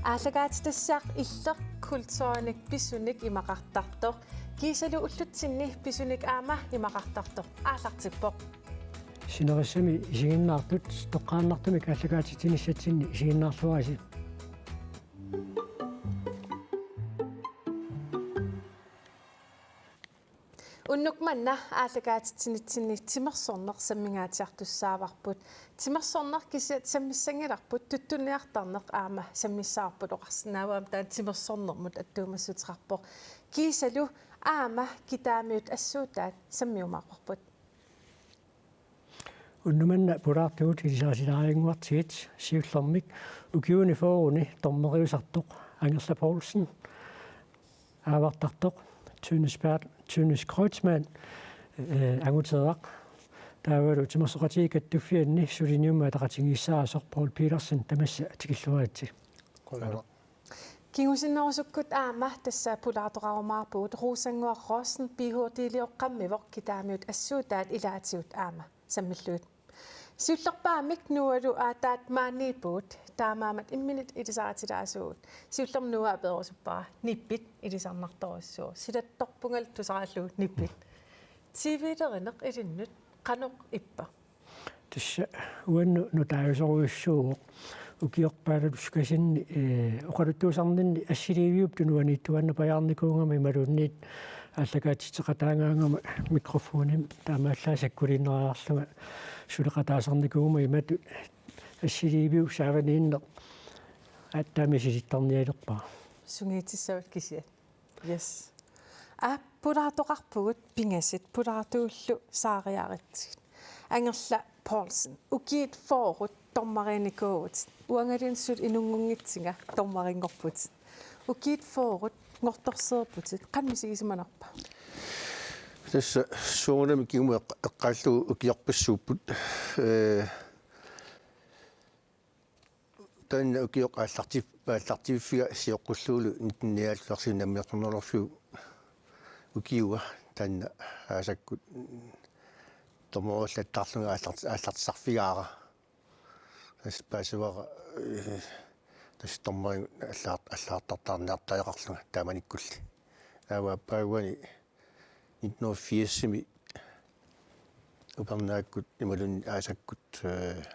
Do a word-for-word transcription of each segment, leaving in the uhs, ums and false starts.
Aallakaatitassiaq Illeq kulturinik pisunik imaqartartoq, kiisalu ullutsinni pisunik aamma imaqartartoq aallartippoq. Sinerissami isiginnaartut toqqaannartumik aallakaatitsinissatsinni isiginnaarluarisi. Unnuk manna aallakaatitsinitsinni timersorneq sammingaatsiartussaavarput. Timersorneq kisiat sammissanngilarput, tuttunniartarneq aamma sammissavarput oqarsinnaavoq, aamma taanna timersornermut attuumassuteqarpoq. Kiisalu aamma Kitaamiut assuutaat sammiumaarparput. Unnuk manna pulaartugut ilisarisilaariannguartigit, siullermik ukiuni fyrreni dommeriusartoq Angerla Poulsen, aavartartoq Tønnes Bert-, Tønnes Kreutzmann, eh, Anguteeraq. Taavalu Timersoqatigiit Kattuffianni suliniummik ataqatigiissaasoq Poul Petersen, tamassa tikilluaritsi. Qujanaq. Kingusinnerusukkut aamma tassa pulaartoqarumaarpugut. Rosannguaq Rossen, Ph.D.-lioqqammivoq, Kitaamiut assuutaat ilaatigut aamma sammillugit. Siullerpaamik Noahlu aataat maaniippugut, taamaammat imminut ilisaritilaassuugut. Siullermik Noah aperusuppara: Nippit ilisarnartorujussuuvoq? Silattorpungalu tusarallugu nippit. T V-lerineq ilinnut qanoq ippa? Tassa uannut nutaajusorujussuuvoq. Ukiorpaalulussukasinni, eh, oqaluttuusarninni assiliiviup tunuaniittuaannarpajaarnikuugama imaluunniit aallakaatitseqataagaangama mikrofonimik taamaallaat sakkuliinnariarlunga suleqataasarnikuugama imatut assiliiviup saavaniinneq aatsaat misilittarnialerpara. Sungiutissavat kisiat. Yes. Aa, pulaartoqarpugut pingasut, pulaartugullu saariaritsigit. Angerla Poulsen, ukiut fyrre dommerinikuuvutit. Uangalu suli inunngunngitsunga dommerinngorputit. Ukiut fyrre nngortorsiorputit. Qanoq misigisimanarpa? Tassa soorunami kingumut eq-, eqqaallugu ukiorpassuupput. Ee, Taanna ukioq aallarti-, aallartiffiga sioqqullugulu nitten nioghalvfjerdsimi namminersornerulorfiup ukiua, taanna aasakkut dommerullattaarlunga aallart-, aallartissarfigaara. Tassa paasivara, eh, tassa dommerigut allaart-, allaartartaarniartariaqarlunga taamanikkulli. Taava aappaaguani nitten hundrede og firsimi upernaakkut imaluunniit aasakkut, eh,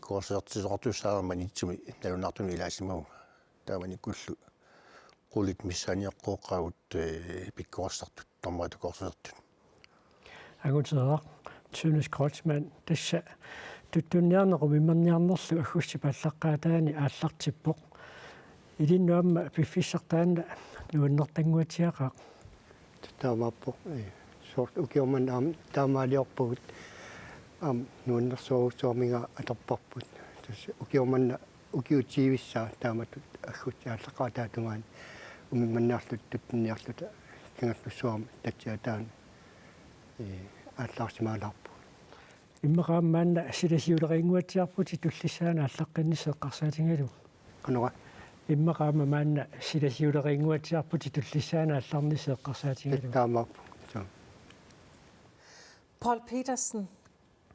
kursusertitsisoqartussaagama Maniitsumi nalunaartunut ilaasimavunga. Taamanikkullu qulit missaaniaqqooqqaagut, eh, pikkorissartut, dommeritut kursusertut. Anguteeraq Tønnes Kreutzmann, tassa tuttunniarneq umimmerniarnerlu aggustip aallaqqaataani aallartippoq. Ilinnut aamma piffissaq taanna nuannertannguatsiaqaaq. Taamaappoq, ee, soorlu ukioq manna aamma taamaaliorpugut, aamma nuannersorujussuarminnga atorparput. Tassa ukioq manna ukiut tyvissaa taamatut aggustip aallaqqaataata tungaanut umimmerniarluta tuttunniarluta Kangerlussuarmi tatsiataani, ee, aallaarsimaalaarpugut. Immaqa aamma maanna silasiulerinnguatsiarputit tullissaani aallaqqinnissaa eqqarsaatigalugu. Qanoq? Immaqa aamma maanna silasiulerinnguatsiarputit tullissaani aallarnissaa eqqarsaatigalugu. Taamaappoq. Suu. Poul Petersen,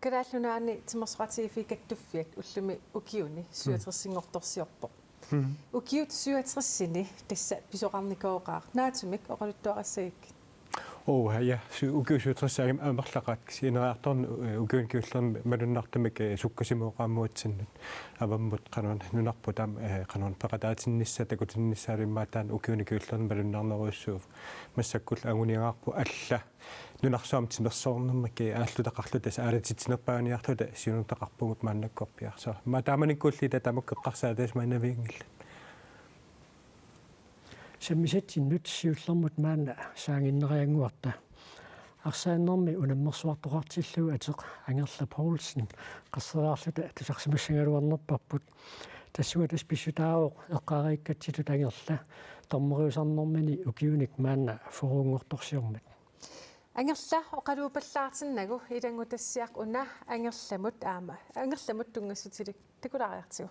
Kalaallit Nunaanni Timersoqatigiiffiit Kattuffiat ullumi ukiuni syvogtres-inngortorsiorpoq. Mhm. Ukiut syvogtres-ini tassa pisoqarnikooqaaq. Naatsumik oqaluttuarissagikkit? Oo, ja, sy-, ukiut syvogtres-it amerlaqaat, kisianni ineriartorneq, eh, ukiuni kingullerni malunnartumik, eh, sukkasuumik oqareersimatsinnut. Avammut qanoruna nunarput aamma, eh, qanoruna peqataatinnissaa, takutinnissaa, immaqa taanna ukiuni kingullerni malunnarnerujussuuvoq. Massakkullu anguniagaqarpoq alla nunarsuarmi timersornermik, eh, aallutaqarluta, tassa aalatitsinerpaajuniarluta siunertaqarpugut maannakkorpiaq. Suu, immaqa taamanikkulli tamakku eqqarsaatigisinnaanngillat. Sammisatsinnut siullermut maanna saanginneriannguarta. Arsaannermi unammersuartoqartillugu ateq Angerla Poulsen qarseriarluta tusarsimassagaluarnerparput. Tassunga tassa pissutaavoq eqqaariikkatsitut Angerla dommeriusarnermini ukiunik maanna fyrre-nngortorsiormat. Angerla, oqaluupallaartinnagu ilanngutassiaq una Angerlamut aamma, Angerlamut tunngassutilik takulaariartigu.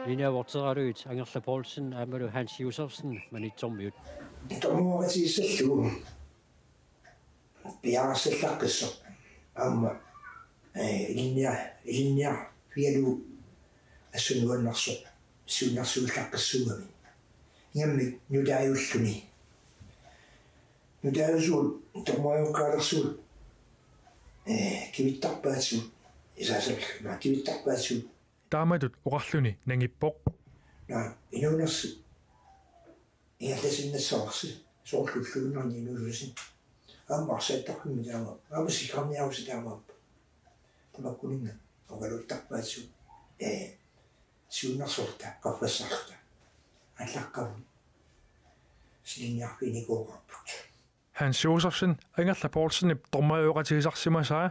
Linja Vorteraløt, Angerla Poulsen aammalu Hans Josefsen Maniitsormiut. Dommeritigissallugu piareersallaqqissaaq. Aamma, eh, ilinnia-, ilinniarfigalugu assut nuannersoq siunnersuillaqqissuugami. Ingammik nutaajulluni. Nutaajusugut dommeriukkaalersugut, eh, kivittarpaatigut, isaaserlu, naa, kivittarpaatigut. Taamatut oqarluni nangippoq. Naa, inuunersi ingerlasinnassavarsi, soorlu ulluinnarni inuususi. Aamma arsaattarfimmi taama, aamma sikkarniarusi taamaappa. Tamakkuninnga oqaluttarpaatigut, eh, siunnersorta, qaffassarta. Allaqqavut. Silinniarfiinikuuqarput. Hans Josefsen Angerla Poulsenip dommeriuqatigisarsimasaa,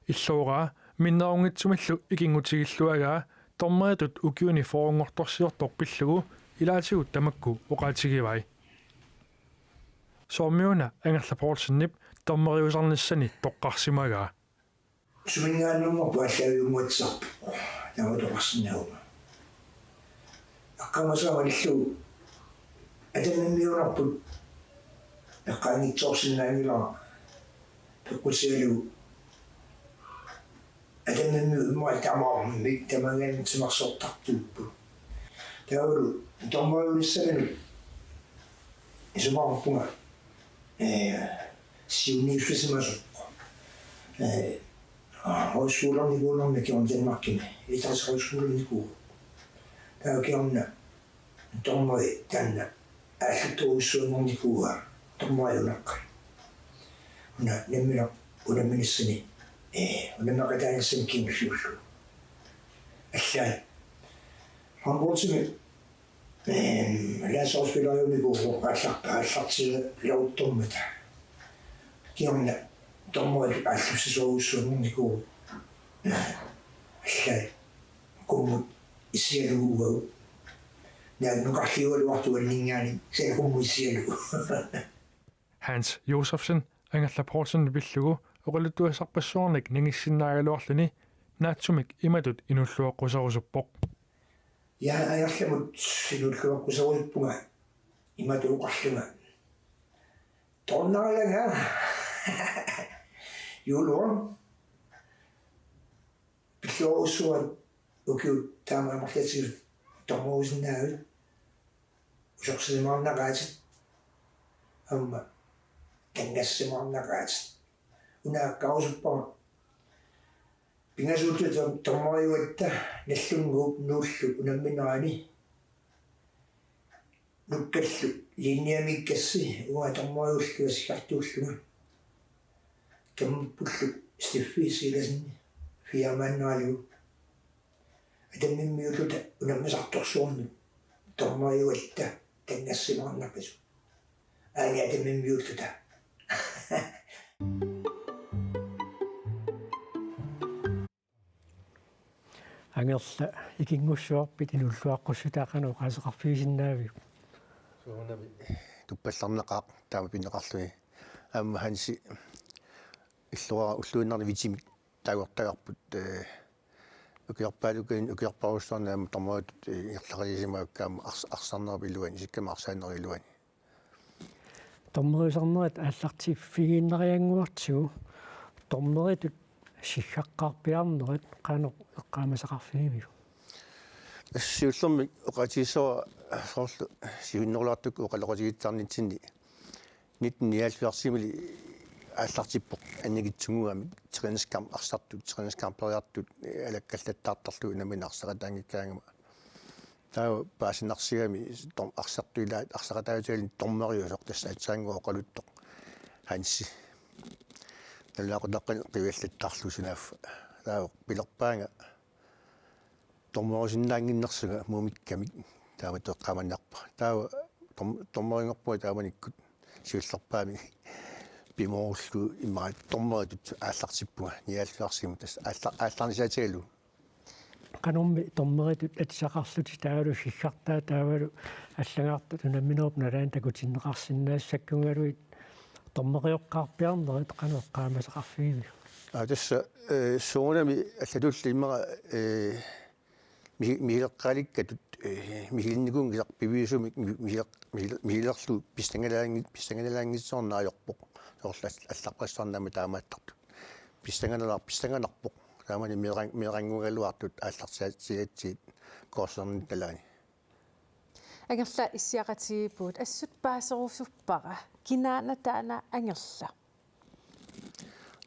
illooraa minnerunngitsumillu ikinngutigilluagaa dommeritut ukiuni fyrrenngortorsiortoq pillugu ilaatigut tamakku oqaatigivai. Soormiuna Angerla Poulsenip dommeriusarnissani toqqarsimagaa. Suminngaanniit aallaaviunnguatsiarpoq. Taava toqqarsinnaavunga. Eqqaamasara malillugu atammimmiuunerput eqqaanngitsoorsinnaanngilara peqqusigalugu. Atammimmiut immaqa tamaarmik tamaangaanniit timersortartuupput. Taavalu dommeriunissaminut isumaqarpunga, eh, siunniussisimasoq. Eh, højskolernikuunernikuuvoq Danmarkimi, idrætshøjskolernikuuvoq. Taava kingorna dommeri taanna aallartorujussuanngornikuuaa dommeriuneq. Una nammineq unamminissani, eh, unammeqataanissani kingulliullugu. Allaat. Håndboldimi, eh, landsholdsspilleriunikuuvoq aallar-, aallartileruttormata. Kingorna dommeritut aallussisorujussuanngornikuuvoq. Allaat. Qummut issialugu uagut. Naak nukarliugaluartoq uanninngaanniit, kisianni qummut issialugu. Hans Josefsen Angerla Poulsen pillugu oqaluttuassarpassuarnik nangissinnaagaluarluni naatsumik imatut inuulluaqquserusuppoq. Ja, Angerlamut inuulluaqquserusuppunga imatut oqarlunga: Tornaralanga. Juulua. Pilluarujussuuara ukiut taama amerlatigisut dommeriusinnaagavit, usorsisimaarnaqaatit aamma tanngassimaarnaqaatit. Una akkarusuppara pingasuuttut dom-, dommeriugatta Nagdlúnguup Nuullu unamminerani. Nukkallu linjemiikkassi uanga dommeriullunga sikkartuullunga. Kammappullu Steffi Silassen firmaanneralugu. Atammimmiulluta unammisartorsuarnut dommeriugatta tanngassimaarnaqisut. Aani atammimmiulluta. Angerla, ikinngussuarpit inuulluaqqussutaa, qanoq oqaaseqarfigisinnaaviuk? Soorunami tuppallarnaqaaq taama pineqarluni. Aamma Hansi, illora ulluinnarni Vitimik taagortagarput, eh, ukiorpaalukan-, ukiorparujussuarni aamma dommeritut, eh, ingerlaqatigisimavakka aamma ars-, arsarnerup iluani, isikkami arsaannerup iluani. Dommeriusarnerit aallartiffigiinnariannguartigu, dommeritut siggaqqaarpiarnerit qanoq eqqaamasaqarfigiviuk? Siullermik oqaatigissavara soorlu siunnerulaartukkut oqaloqatigiittarnitsinni nitten nioghalvfjerdsimi aallartippoq annikitsunnguamik træningskamp arsartut, træningskamperiartut, eh, alakkallattaartarlugit nammineq arsaqataanngikkaangama. Taava paasinarsigami dom-, arsartut ilaat arsaqataatigalugit dommeriusoq, tassa aatsaannguaq oqaluttoq Hansi. Nalunaaquttaaqqani qiviallattaarlugu sunaaffa. Taava pilerpaanga dommeriusinnaannginnersunga Mumikkamik, taama eqqaamanniarpara. Taava dom-, dommerunngorpunga taamanikkut siullerpaamik pimoorullugu immaqa dommeritut aallartippunga nioghalvfjerdsimi, tassa aalla-, aallarnisaatigalugu. Qanormi dommeritut atisaqarlutit taavalu siggartaa taavalu allagartat unamminerup nalaani takutinneqarsinnaassakkungaluit dommerioqqaarpiarnerit qanoq eqqaamasaqarfigiviuk? Aa, tassa, eh, soorunami allatulli immaqa, eh, mi-, misileqqaalikkatut, eh, misilinnikuunngilaq piviusumik mi-, misileq-, misile-, misilerlugu pissanngalaanngi-, pissanngalaanngitsoorneq ajorpoq. Soorlu all-, allarpassuarnut aamma taamaattartut. pissanganar-, pissanganarpoq. Taamani meeran-, meerannguugaluartut aallartiatsiatsigit korsernit nalaani. Angerlaq issiaqatigiippugut, assut paaserusuppara. Kinaana taanna Angerlaq?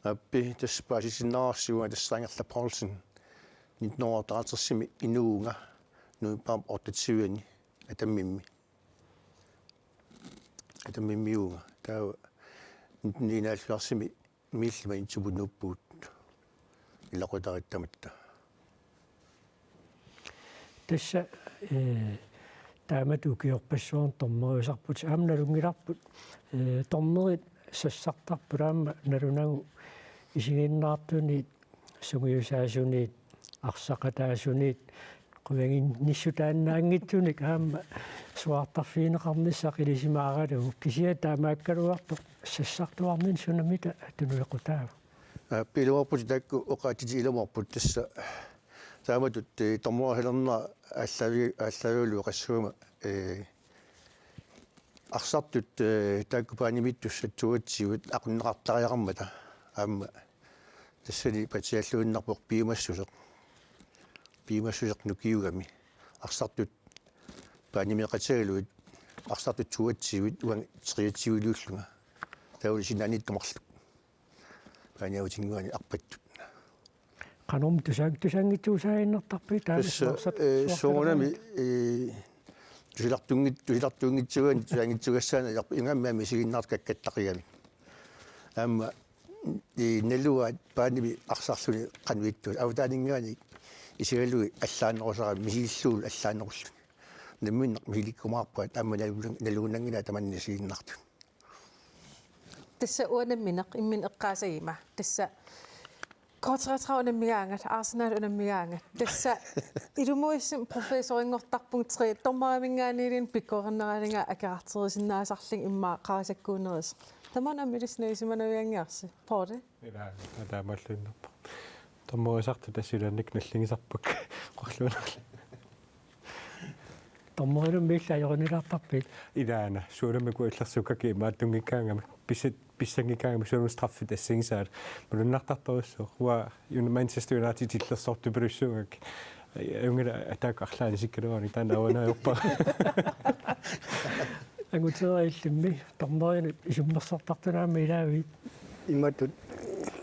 Aappi, tassa paasisinnaarsiua tassa Angerlaq Poulsen. Nitten hundrede og treogtresimi inuuvunga, novembarip otteogtyve-ani Atammimmi. Atammimmiuunga. Taava nitten enoghalvfjerdsimi Miillimani Tupunuppugut ilaqutariit tamatta. Tassa, eh, taamatut ukiorpassuarni dommeriusarputit, aamma nalunngilarput, eh, dommerit sassartarput aamma nalunagu isiginnaartunit, sungiusaasuniit, arsaqataasuniit, qujanginnissutaannaanngitsunik aamma suaartarfigineqarnissaq ilisimaaralugu, kisianni taamaakkaluartoq sassartuarninni sunamita tunuequtaava? Aa, ilumoorputit taakku oqaatitit, ilumoorput tassa. Taamatut, eh, dommerersalernera aallavi-, aallaavigalugu qassuuma, eh, arsartut, eh, taakku baanimiittussat toogtyvit aqunneqartariaqarmata. Aamma tassani patsialluinnarpoq piumassuseq. Piumassuseq nukiugami. Arsartut baanimeeqatigalugit, arsartut toogtyvit, uanga treogtyviliullunga. Taavalu sinaaniittoq marluk baaniutinnguani arpattut. Qanormi tusang-, tusanngitsuusaaginnartarpigit taama? Tassa, suarsat-, eh, suarsat-, soorunami, eh, tusilartunngit-, tusilartunngitsuugaanni tusanngitsuugassaanni ajorput, ingammik aamma isiginnaartut kakkattaqigamik. Aamma, eh, naluaat baanimi arsarluni qanoq ittuusut. Avataaninngaanniit isigalugit allaanerusarami, misilillugulu allaanerulluni. Nammineq misilikkumaarpaat aamma nalu-, nalugunanngilaat tamanna isiginnaartut. Tassa uanga nammineq imminut eqqaasagimma. Tassa K treogtredive unammigaangat, Arsenal unammigaangat. Tassa ilumuussum professorinngortarpunga tre, dommeriminngaanniilluunniit pikkorinneraliga akerarterusinnaasarlunga immaqa qarasakkuunerisaq. Tamanna aamma ilissi nagisimanaviangiarsi, Poul? Ilaa, taamaalluinnarpoq. Dommerisartut tassa ilaannikkut nalligisarpakka. Qorluunerli. Dommerilummik illit ajorinilaartarpit? Ilaana, soorunami uku illersukkakka imaattunngikkaangamik, pissat-, pissanngikkaangamik soorunami straffit assigisaat. Malunnartartorujussuuvoq. Uanga Manchester United illersortupilussuugakku. Ajunngilaq, ataakku arlaannik isikkaluarlugit taanna avannaajorpara. Anguteeraq, illimmi dommerinut isummersortartunut aamma ilaavit? Imatut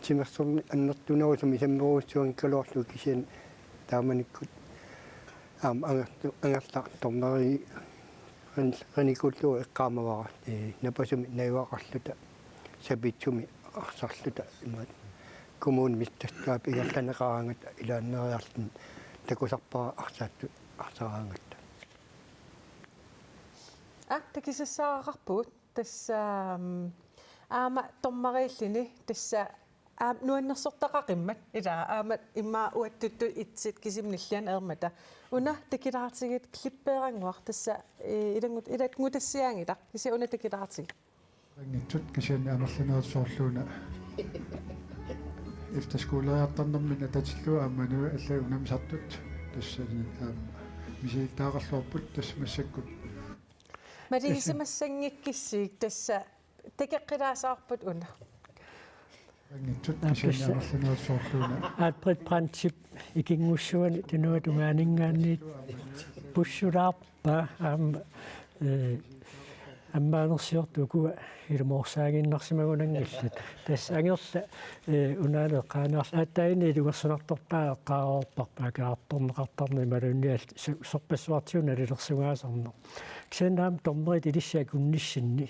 timersorneq annertunerusumik sammerujussuanngikkaluarlugu, kisianni taamanikkut aamma Angertu-, Angerlaq dommeri ren-, renikullugu eqqaamavara, ee, napasumik najugaqarluta, sapiitsumik arsarluta, imaattoq kommunimi tassaap ingerlanneqaraangata ilaanneeriarluni takusarpara arsaattut arsaraangata. Aa, takisassaaraqarpugut. Tassa, aam, aamma dommeriilluni tassa, aam, nuannersortaqaqimmat, ilaa, aamma immaqa uattuttut itsit kisimi nillianni ajormata. Una takilaartigit, klippeerannguaq tassa, ee, ilanngut-, ilanngutassiaanngilaq, kisianni una takilaartigit. Anngitsut, kisianni amerlanerit soorluuna efterskoleriartarnerminni atatillugu aamma inuit allat unammisartut tassani aamma misilittagaqarluarput tassa massakkut. Maligisimanngikkissigit tassa takoqqilaassavavut una. Anngitsut, kisianni amerlanerit soorluuna. Albrecht Brandtip ikinngussuani tunuata tungaaninngaanniit pussulaarpa aamma, ee, ammaanersiortut ukua ilumoorsaaginnarsimagunanngillat. Tassa Angerlaq, ee, unaana eqqaaniarlugu aatsaannguaq ilungersunartortaa eqqaareerparput akerartorneqartarneq imaluunniit su-, sorpassuartigut nalilersugaasarneq. Kisianni aamma dommerit ilissi akunnissinni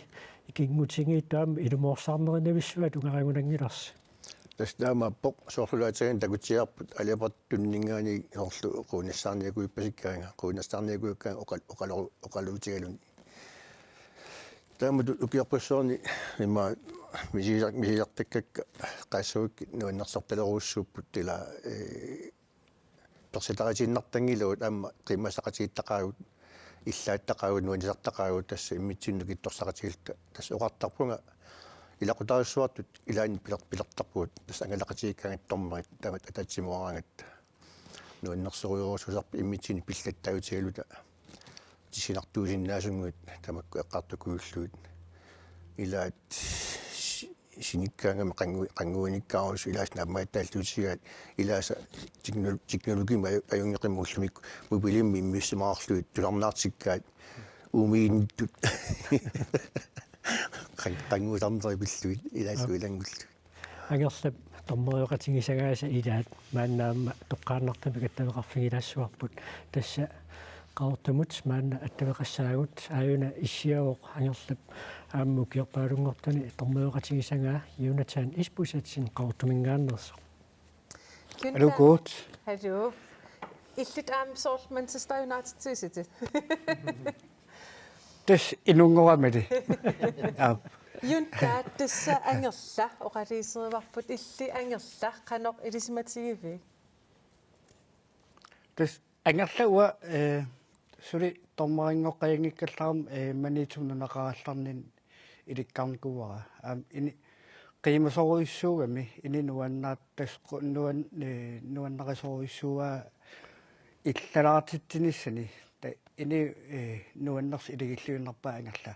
ikinngutigiittut aamma ilumoorsarnerinavissuaq tungaagunanngilarsi. Tassa taamaappoq, soorlu ilaatigut takutsiarput Albertuninngaanniit soorlu quunarsarniakuippasikkaanga, quunarsarniakuikkaanga oqal-, oqaloru-, oqaluutigaluni. Taamatut ukiorpassuarni immaqa misigisar-, misigisartakkakka qaassuikkut nuannersortalerujussuupput, ilaa, ee, persitaritiinnartanngilagut aamma qiimmassaqatigiittaqaagut, illaattaqaagut, nuannisartaqaagut, tassa immitsinnut nukittorsaqatigiilluta. Tassa oqartarpunga ilaqutariissuartut ilaanni piler-, pilertarpugut, tassa angalaqatigiikkaangatta dommerit taamatut ataatsimooraraangatta. Nuannersorujorujussuusarput immitsinnut pillattaavutigaluta tissinartuusinnaasunngooq tamakku eqqartukujullugit. Ilaat si-, sinikkaangami qanngu-, qannguinikkaarusut ilaasa naammagittaalluutigaat ilaasa teknol-, teknologimik aju-, ajunngeqimmat ullumi mobilimik immiussimaarlugit tusarnaartikkaat uumiinnittut qan-, qannguisarnerit pillugit ilaasa Aap. Ilanngullugit. Angerlap dommerioqatigisagaasa ilaat maanna aamma toqqaannartumik attaveqarfigilaassuarput. Tassa Qaqortumut maanna attaveqassaagut, aajuna issiavoq Angerlap aamma ukiorpaalunngortuni dommerioqatigisagaa Jonathan Isbosethsen Qaqortuminngaanneersoq. Hallo, Guut. Hallo. Illit aamma soorlu Manchester United-iutit? Tassa inunngoramili. Aap. Juntaat, tassa Angerla oqaluuserivarput, illit Angerla qanoq ilisimatigivit? Tassa Angerla uanga, eh, suli dommerinngoqqajanngikkallarama, eh, Maniitsumi nunaqarallarnini ilikkarnikuuara. Aamma ini qiimasorujussuugami, ini nuannaat-, tassa qu-, nuan-, eh, nuannarisorujussuuara illalaartitsinissani. Ta-, ini, eh, nuannersoq ilagilluinnarpaa Angerla.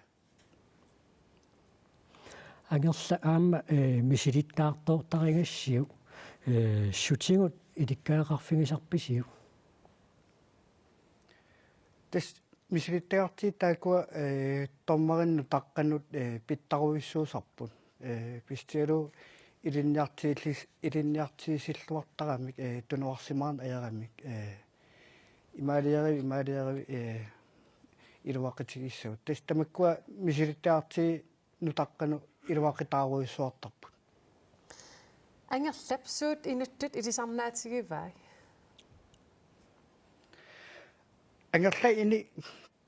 Angerla aamma, eh, misilittaartoortarigassiuk, eh, sutigut ilikkagaqarfigisarpisiuk? Tassa misilittagartigut taakkua, eh, dommerinik nutaqqanut, eh, pitsarujussuusarput. Eh, pissutigalugu ilinniartiillis-, ilinniartiisilluartaramik, eh, tunuarsimaarneq ajaramik, eh, imaaliaravit, imaaliaravit, eh, iluaqutigissavat. Tassa tamakkua misilittagartigut nutaqqanut iluaqutaarujussuartarput. Angerlap suut inuttut ilisarnaatigivai? Angerla ini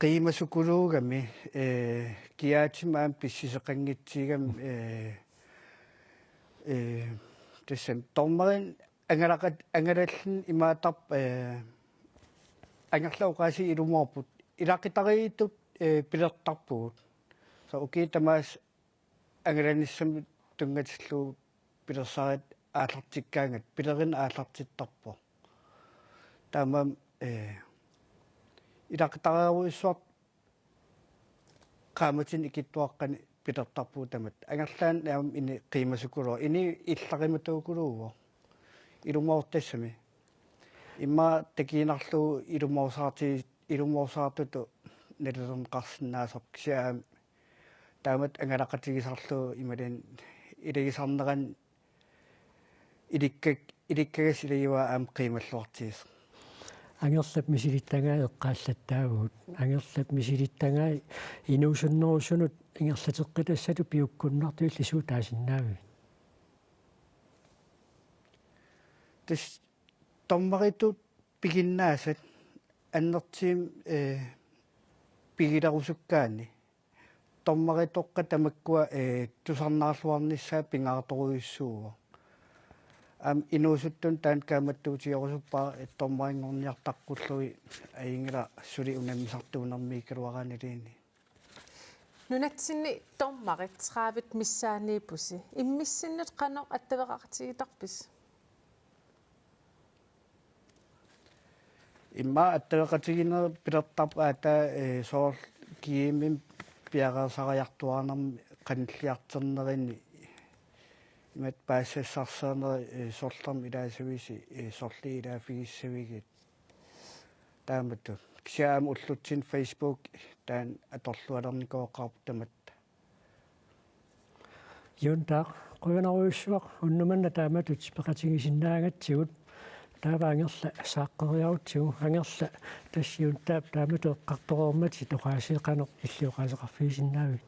qiimasukuluugami, eh, kiaatsimik aamma pissisoqanngitsigami, eh, eh, tassami dommerinik angalaqat-, angalalluni imaattarpoq, eh, Angerla oqaasii ilumoorput. Ilaqutariittut, eh, pilertarpugut. Soorlu ukiut tamaasa angalanissamut tunngatillugu pilersaarutit aallartikkaangatta, pilerineq aallartittarpoq. Taamaammat, eh, ilaqutariiarujussuartut qaammatini ikittuaqqani pilertarpugut tamatta. Angerlaannaq aamma ini qiimasukuluuvoq. Ini illarimatuukuluuvoq. Ilumoortassami. Immaqa takuinnarlugu ilumoorsaarti-, ilumoorsaartutut nalilerneqarsinnaasarpoq kisianni aamma taamatut angalaqatigisarlugu imaluunniit ilagisarnerani ilikka-, ilikkagassaq ilagivaa aamma qiimalluartigisoq. Angerlap misilittagai eqqaallattaavugut. Angerlap misilittagai inuusunnerusunut ingerlateqqitassatut piukkunnartut illit suut taasinnaavigit? Tassa dommeritut piginnaasat annertuumik, eh, pigilerusukkaanni. Dommeritoqqat tamakkua, eh, tusarnaarluarnissaat pingaartorujussuuvoq. Aamma inuusuttunut taanna kaammattuutigerusuppara, eh, dommerinngorniartaqqullugit ajunngilaq suli unammisartuunermiikkaluaraanniluunniit. Nunatsinni dommerit tredivet missaanniippusi. Immissinnut qanoq attaveqaqatigiittarpisi? Immaqa attaveqatigiinnerit pilertarput aatsaat, eh, soorlu G M-imi piareersariartuaarnermi qanilliartornerani imatut paasisassarsarnerit, eh, sorlermik ilaasavisi, eh, sorliit ilaaffigissavigit. Taamatut. Kisianni aamma ullutsinni Facebook taanna atorlualernikuuvoq tamatta. Juntaaq, qujanarujussuaq unnuk manna taamatut peqatigisinnaagatsigut. Taava Angerla saaqqeriarutsigu, Angerla tassa Juntaap taamatut eqqartoreermatit oqaasii qanoq illit oqaaseqarfigisinnaavigit?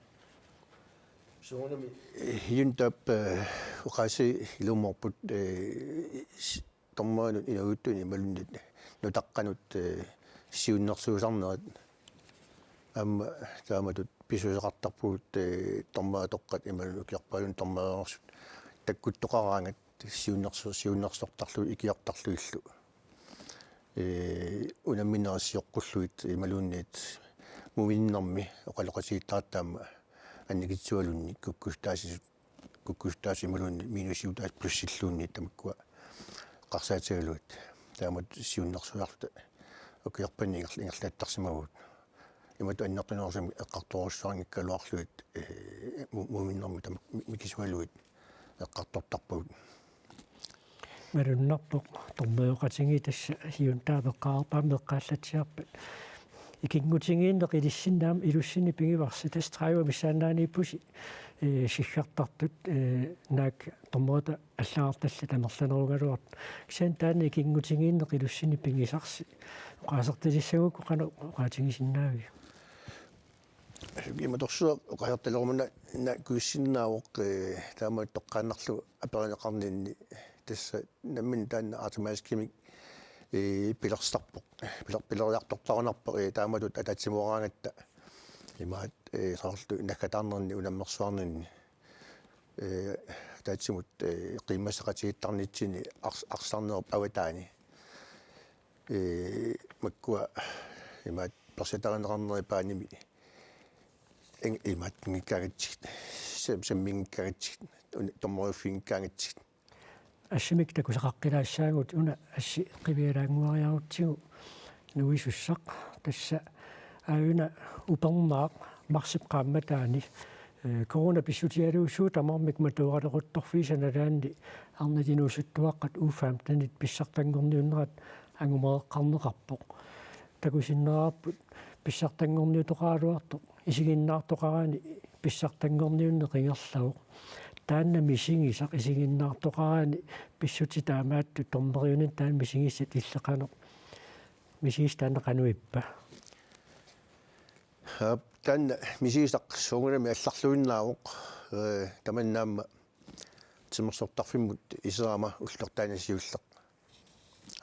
Soorunami, eh, Juntaap, eh, oqaasii ilumoorput, eh, s-, dommerinut inuusuttut imaluunniit nutaqqanut, eh, siunnersuisarnerat aamma taamatut pisuuseqartarpugut, eh, dommeritoqqat imaluunniit ukiorpaalunni dommereersut takkuttoqaraangat siunnersu-, siunnersortarlugit ikiortarlugillu. Eh, unamminerit sioqqullugit imaluunniit muminnermi oqaloqatigiittaratta aamma annikitsualuunniit kukkussutaasisut kukkussutaasut imaluunniit minusiutaasut plussilluunniit tamakkua eqqarsaatigalugit. Taamatut siunnersuisarluta ukiorpaalunni inger-, ingerlattarsimavugut. Imatut annertunerusumik eqqartorujussuanngikkaluarlugit, eh, mu-, muminnermi tamakku mi-, mikisualuit eqqartortarpagut. Malunnarpoq, dommerioqatigiit tassa Juntaap eqqaarpaamik eqqaallatsiarpat. Ikinngutigiinneq ilissinnut ilussinni pigivarsi, tassa tredive missaannaaniippusi, ee, siggartartut, ee, naak dommerita allagartallit amerlanerugaluartut. Kisianni taanna ikinngutigiinneq ilissinnut pigisarsi. Oqaasertalissagukku qanoq oqaatigisinnaaviuk? Imatorsuaq oqaasertaleruma una kuissinnaavoq, ee, taama toqqaannarlugu aperineqarninni, tassa nammineq taanna automatiskimik, ee, pilersarpoq. Piler-, pileriartortarunarpoq, ee, taamatut ataatsimooraangatta. Imaat, ee, soorlu naggataarnerni unammersuarninni, ee, ataatsimut, ee, qiimmasseqatigiittarnitsinni ars-, arsarnerup avataani. Ee, makkua imaat persatarineqarneri paanimi ing-, imaattunngikkaangatsigit, sam-, samminngikkaangatsigit, un-, dommeriuffinngikkaangatsigit. Assimik takusaqaqqilaassaagut, una assi qivialaannguariarutsigu nuisussaq, tassa aajuna upernaaq marsip qaammataani, ee, corona pissutigalugu suut tamarmik matooralequttorfiisa nalaanni arnat inuusuttuaqqat U femtenit pissartanngorniunnerat angumereqqarneqarpoq. Takusinnaavarput pissartanngorniutoqaraluartoq isiginnaartoqarani pissartanngorniunneq ingerlavoq. Taanna misigisaq isiginnaartoqarani pissutsit taamaattut dommeriunit taanna misigissat illit qanoq? Misigissaq taanna qanoq ippa? Aap, taanna misigisaq soorunami allarluinnaavoq, ee, tamanna aamma timersortarfimmut iserama ullortaani siulleq.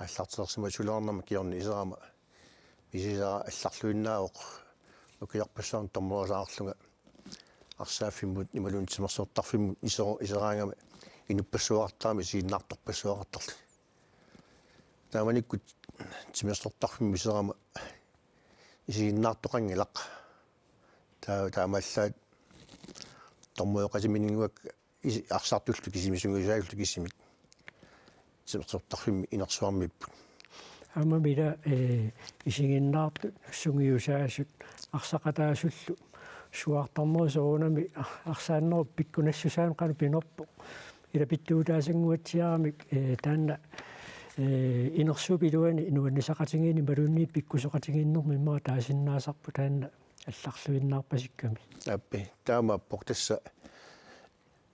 Aallartereersimassuleernerma kingorna iserama misigisara allarluinnaavoq, ukiorpassuarni dommeriusaqarlunga arsaaffimmut imaluunniit timersortarfimmut iseru-, iseraangama inuppassuaqartarama isiginnaartorpassuaqartarluni. Taamanikkut timersortarfimmut iserama isiginnaartoqanngilaq. Taa-, taamaallaat dommerioqatimininnguakka isi-, arsartullu kisimi sungiusaallu kisimik timersortarfimmi inersuarmiipput. Aamma ila, ee, isiginnaartut sungiusaasut arsaqataasullu suaartarnerit soorunami arsaannerup pikkunassusaa qanoq pinerpoq? Ila pittuutaasannguatsiaramik, ee, taanna, ee, inersuup iluani nuannisaqatigiinneq imaluunniit pikkusoqatigiinnermik immaqa taasinnaasarpoq, taanna allarluinnaarpasikkami. Aappi, taamaappoq tassa.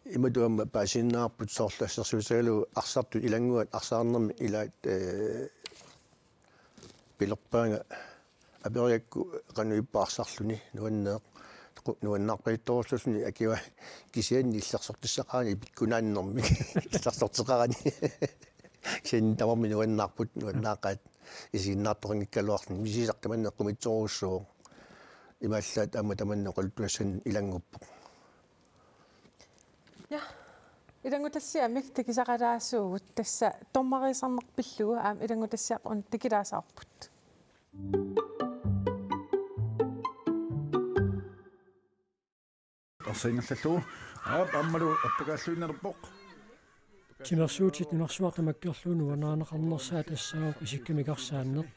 Imatut aamma paasiinnarparput soorlu assersuutigalugu arsartut ilannguat arsaarnermi ilaat, ee, pilerpaanga aperigakku qanoq ippa arsarluni nuanneq-, qu-, nuannaarpajuttorujussuulluni akiva kisianni illersortissaqarani pikkunaannermik illersorteqarani. Kisianni tamarmik nuannaarput, nuannaaqaat isiginnaartoqanngikkaluarluni, misigisaq tamanna eqqumiitsorujussuuvoq. Imaallaat aamma tamanna oqaluttuassanik ilannguppoq. Ja. Ilanngutassiamik takusaqalaassuugut, tassa dommeriusarneq pillugu aamma ilanngutassiaq una takulaassavarput. Arsaq ingerlallugu. Aap, aammalu appakaalluinnalerpoq. Timersuutit nunarsuaq tamakkerlugu nuannarineqarnersaat tassaavoq isikkamik arsaanneq.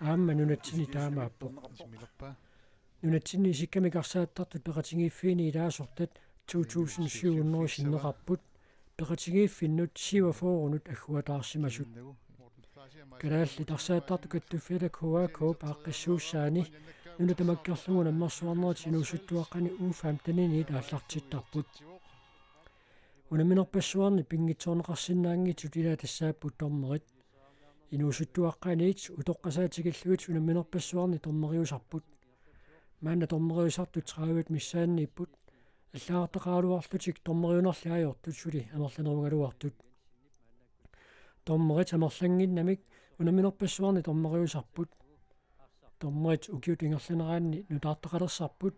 Aamma nunatsinni taamaappoq. Nunatsinni isikkamik arsaattartut peqatigiiffiini ilaasortat to tusind syv hundrede sinneqarput, peqatigiiffinnut syvogfyrrenut agguataarsimasut. Kalaallit arsaattartut kattuffiata K A K-p aaqqissuussaani nuna tamakkerlugu unammersuarnerit inuusuttuaqqani U femteniniit aallartittarput. Unamminerpassuarni pinngitsoorneqarsinnaanngitsut ilaat tassaapput dommerit. Inuusuttuaqqaniit utoqqasaat tikillugit unamminerpassuarni dommeriusarput. Maanna dommeriusartut tredive missaanniipput. Allagartaqaraluarlutik dommeriunerli ajortut suli amerlanerugaluartut. Dommerit amerlannginnamik unamminerpassuarni dommeriusarput. Dommerit ukiut ingerlaneraanni nutaartaqalersarput.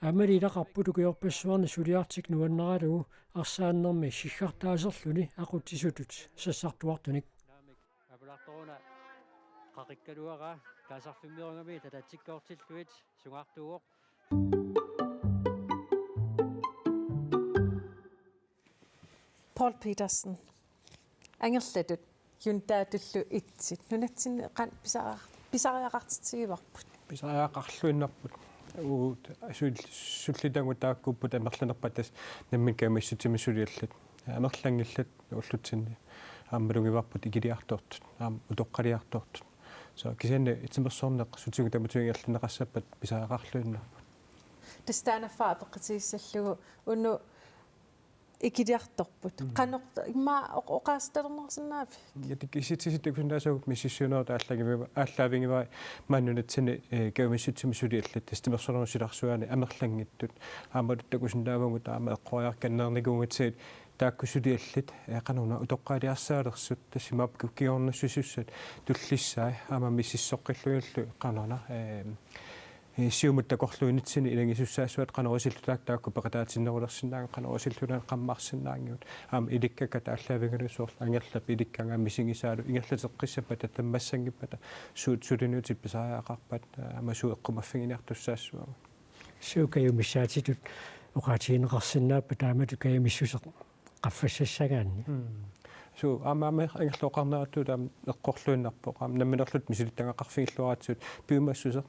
Aammali ilaqarput ukiorpassuarni suliartik nuannaralugu arsaannermi siggartaaserluni aqutsisutut sassartuartunik. Apulaartoruna qaqikkaluaraa kaasarfimmiorugami tatatsikkoortillugit sungaartuuvoq. Paul Petersen, angerlatut, Juntaatullu itsit, nunatsinni qanoq pisariaq-, pisariaqartitsigivarput? Pisariaqarluinnarput. Uagut sul-, sullitagut taakkuupput amerlanerpaat, tassa nammineq kaammattussimmik suliallat. Amerlanngillat ullutsinni aamma malugivarput ikiliartortut, aamma utoqqaliartortut. So kisianni timersorneq sutigut tamatigut ingerlanneqassappat pisariaqarluinnarput. Tassa taanna affaa apeqqutigissallugu, Uno, ikiliartorput. Mm. Qanoq immaqa oq-, oqaasitalerneqarsinnaavit? Ja, tassa kisitsisit takusinnaasavut misissuinerit aallaavigiva-, aallaavigivaat maani nunatsinni, eh, kajumissutsimik suli allat, tassa timersornermut silarsuaani amerlanngitsut. Aammalu takusinnaavugut aamma eqqoriarkanneernikuugatsigit taakku suli allat, eh, qanoruna utoqqaliarsaalersut, tassa imaappoq kingornussisussat tullissaat aamma misissoqqillugillu qanoruna, eh, eh, siumut takorluuinitsinni ilagisussaassuat qanoq isillutaat taakku peqataatinnerulersinnaanngillat, qanoq isillutaat qammarsinnaanngillat. Aamma ilikkakkat aallaavigalugit soorlu angerlap ilikkagaat misigisaalu ingerlateqqissappata tammassanngippata suut suliniutit pisariaqarpat, aamma suut eqqumaffiginiartussaassavagut. Suut kajumissaatitut oqaatigineqarsinnaappat taamatut kajumissuseq qaffassassagaanni? Mm. So, aamma, aamma angerlaqarneratut aamma eqqorluinnarpoq. Aamma nammineerluta misilittagaqarfigilluaratsigu piumassuseq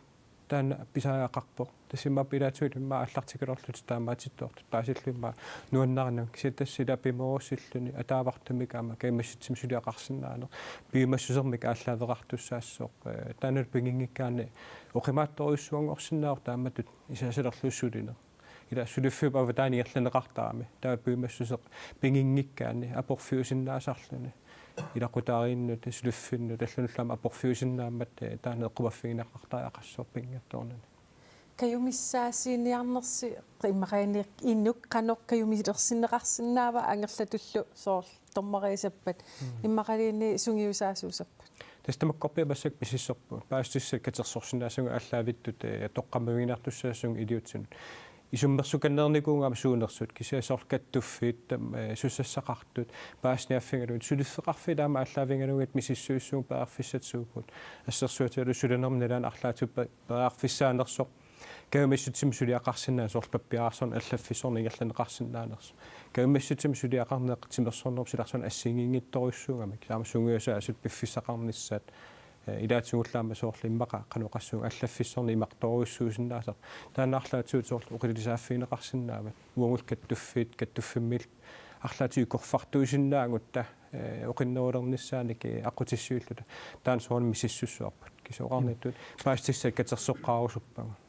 taanna pisariaqarpoq. Tassa imaappoq ilaatigut immaqa aallartikkaluarlutik taamaatittoortut paasillugu immaqa nuannarineq. Kisianni tassa ila pimoorussilluni ataavartumik aamma kajumissutsimik suliaqarsinnaaneq. Piumassusermik aallaaveqartussaassaaq. Eh, taanna piginngikkaanni oqimaatsorujussuanngorsinnaavoq taamatut isaasalerlugu sulineq. Ila suliffiup avataani ingerlanneqartarami. Taava piumassuseq piginngikkaanni aporfiusinnaasarluni. Ilaqutariinnut, suliffinnut, allanullu aamma aporfiusinnaammat, eh, taanna eqqumaffiginiaqartariaqassaaq piginngitsoornani. Kajumissaasiiniarnersi immaqaluunniit inuk qanoq kajumilersinneqarsinnaava angerlatullu soorlu dommeriusappat, mm, immaqaluunniit sungiusaasuusappat? Tassa tamakkorpiaq massakkut misissorpugut. Paasissutissat katersorsinnaasavut aallaavittut, eh, toqqammaviginiartussaassavut iliuutsinut. Isummersukanneernikuugatta suunersut, kisianni soorlu kattuffiit, tam-, eh, sussassaqartut, paasiniaaffigalugit, suliffeqarfiit aamma aallaavigalugit misissuissuugut periarfissat suupput. Assersuutigalugu sulinermi nalaani arlaatigut pe-, periarfissaanersoq kajumissutsimik suliaqarsinnaaneq, soorlu pappiararsorneq allaffissorneq ingerlanneqarsinnaanersoq. Kajumissutsimik suliaqarneq timersornerup silarsuani assigiinngitsorujussuugamik. Taama sungiusaasut, piffissaqarnissat, eh, ilaatigullu aamma soorlu immaqa qanoq oqassuunga allaffissorneq imartorujussuusinnaasarpoq. Taanna arlaatigut soorlu oqilisaaffigineqarsinnaavat. Uagullu kattuffiit, kattuffimmiillu arlaatigut ikorfartuisinnaagutta, eh, oqinnerulernissaanik, eh, aqqutissiuulluta. Taanna soorunami misissussavarput. Kisianni oqarnittut paasissutissat katersoqqaarusuppagut.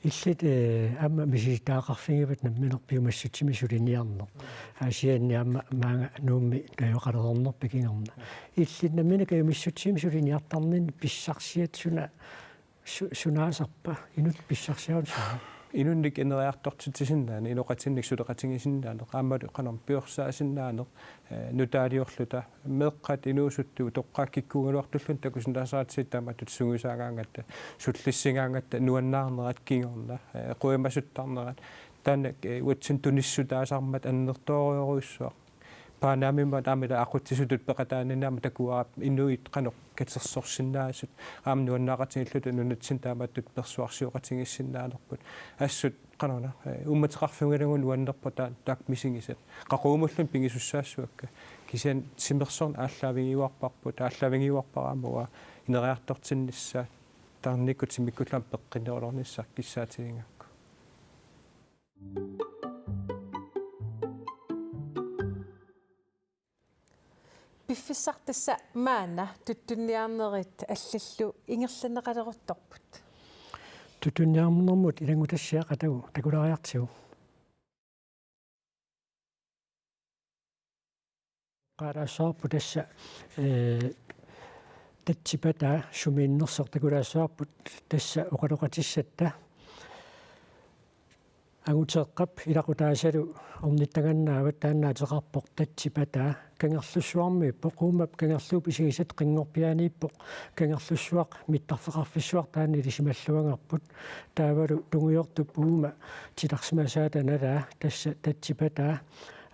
Illit, eh, aamma misilittagaqarfigivat nammineq piumassutsimik suliniarneq. Aasianni aamma maanga Nuummi najugaqalernerpit kingorna. Illit nammineq kajumissutsimik suliniartarninni pissarsiat suna, su-, sunaasarpa? Inuk pissarsiarut suna? Inunnik ineriartortitsisinnaaneq, inoqatinnik suleqatigisinnaaneq, aammalu qanormi piorsaassinnaaneq, eh, nutaaliorluta, meeqqat inuusuttut utoqqaakkikkuugaluartulluunniit takusinnaasaratsigu taamatut sungiusaagaangatta, sullissigaangatta, nuannaarnerat kingorna, eh, qujamasuttarnerat, taanna, eh, uatsinnut tunissutaasarmat annertoorujussuaq. Paanaamimmat aamma ila aqutsisutut peqataaninni aamma takuara inuit qanoq katersorsinnaasut, aamma nuannaaqatigiilluta nunatsinni taamatut persuarsioqatigiissinnaanerput. Assut qanoruna, eh, uummateqarfiugalugu nuannerpoq taa-, taakku misigisat. Qaqugumulluni pigisussaassavakka. Kisianni timersorneq aallaavigiuarparput, aallaavigiuarpara aamma uanga ineriartortinnissaa, tarnikkut timikkut aamma peqqinnerulernissaq kissaatigigakku. Piffissaq tassa maanna tuttunniarnerit allallu ingerlanneqaleruttorput. Tuttunniarnermut ilanngutassiaq atagu takulaariartigu. Oqaalaassavarput tassa, eh, tatsipataa sumiinnersoq, takulaassavarput tassa oqaloqatissatta. Anguteeqqap ilaqutaasalu ornittagannaavat, taanna ateqarpoq tatsipataa. Kangerlussuarmiippoq, qummap kangerluup isigisat qinngorpiaaniippoq. Kangerlussuaq mittarfeqarfissuaq taanna ilisimalluagarput. Taavalu tungujortup uuma titarsimasaata nalaa, tassa tatsipataa.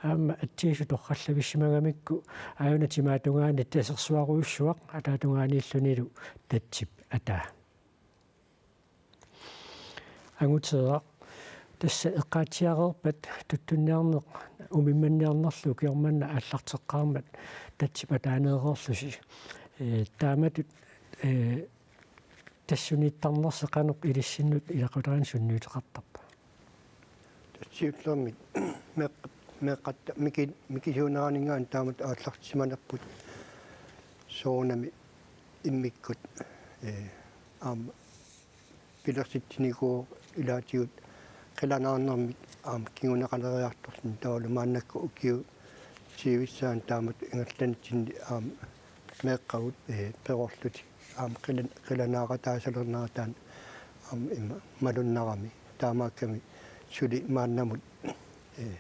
Aamma atsiisut torrallavissimagamikku aajuna timaatungaani tasersuarujussuaq, ataatungaaniillunilu tatsip ataa. Anguteeraq. Tassa eqqaatsiareerpat tuttunniarneq umimmanniarnerlu ukioq manna aallarteqqaarmat tatsip ataaneereerlusi. Ee, taamatut, ee, tassuniittarnersi qanoq ilissinnut ilaqutariinnut sunniuteqartarpa? Tatsiullermik meeqqat Meeqqatta miki-, mikisuuneraninngaanniit taamatut aallartissimanerput soorunami immikkut, ee, aamma pilersitsinikuuvoq ilaatigut qilanaarnermik aamma kinguneqaleriartorluni taavalu maannakkut ukiut sivissaat taamatut ingerlanitsinni aamma meeqqavut, ee, perorlutik aamma qilan-, qilanaaqataasalernerataat aamma ima malunnarami taamaakkami suli maannamut, ee,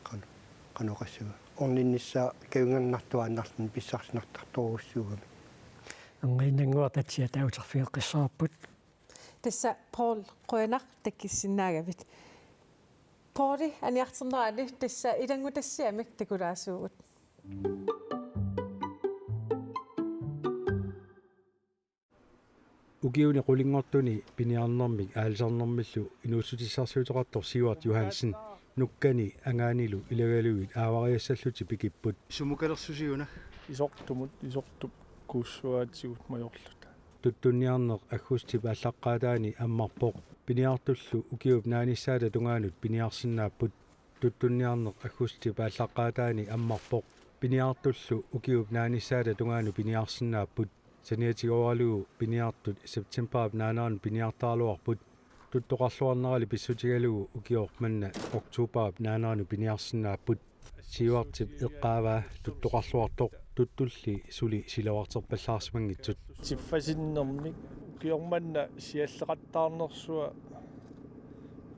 qano-, qanoq oqassaanga orninnissaa kajungernartuaannarluni pissarsisartorujussuugami. Angiinnannguaq tatsiata uterfigeqqissaarput. Tassa Paul, qujanaq takkussinnaagavit. Pauli, aniarternerani tassa ilanngutassiamik takulaassuugut. Ukiuni qulinngortuni piniarnermik aalisarnermillu inuussutissarsiuteqartoq Sivert Johansen nukkani angaanilu ilagalugit aavariassallutik pikipput. Sumukalersusiuna? Isortumut, isortup kuussuaatigut majorluta. Tuttunniarneq aggustip aallaqqaataani ammarpoq. Piniartullu ukiup naanissaata tungaanut piniarsinnaapput. Tuttunniarneq aggustip aallaqqaataani ammarpoq. Piniartullu ukiup naanissaata tungaanut piniarsinnaapput. Saniatigooralugu piniartut septembarip naanarani piniartaraluarput. Tuttoqarluarnerali pissutigalugu ukioq manna oktobarip naanarani piniarsinnaapput. Sivertip eqqaavaa tuttoqarluartoq tuttulli suli silavarterpallaarsimanngitsut. Siffasinnermik ukioq manna sialleqattaarnersua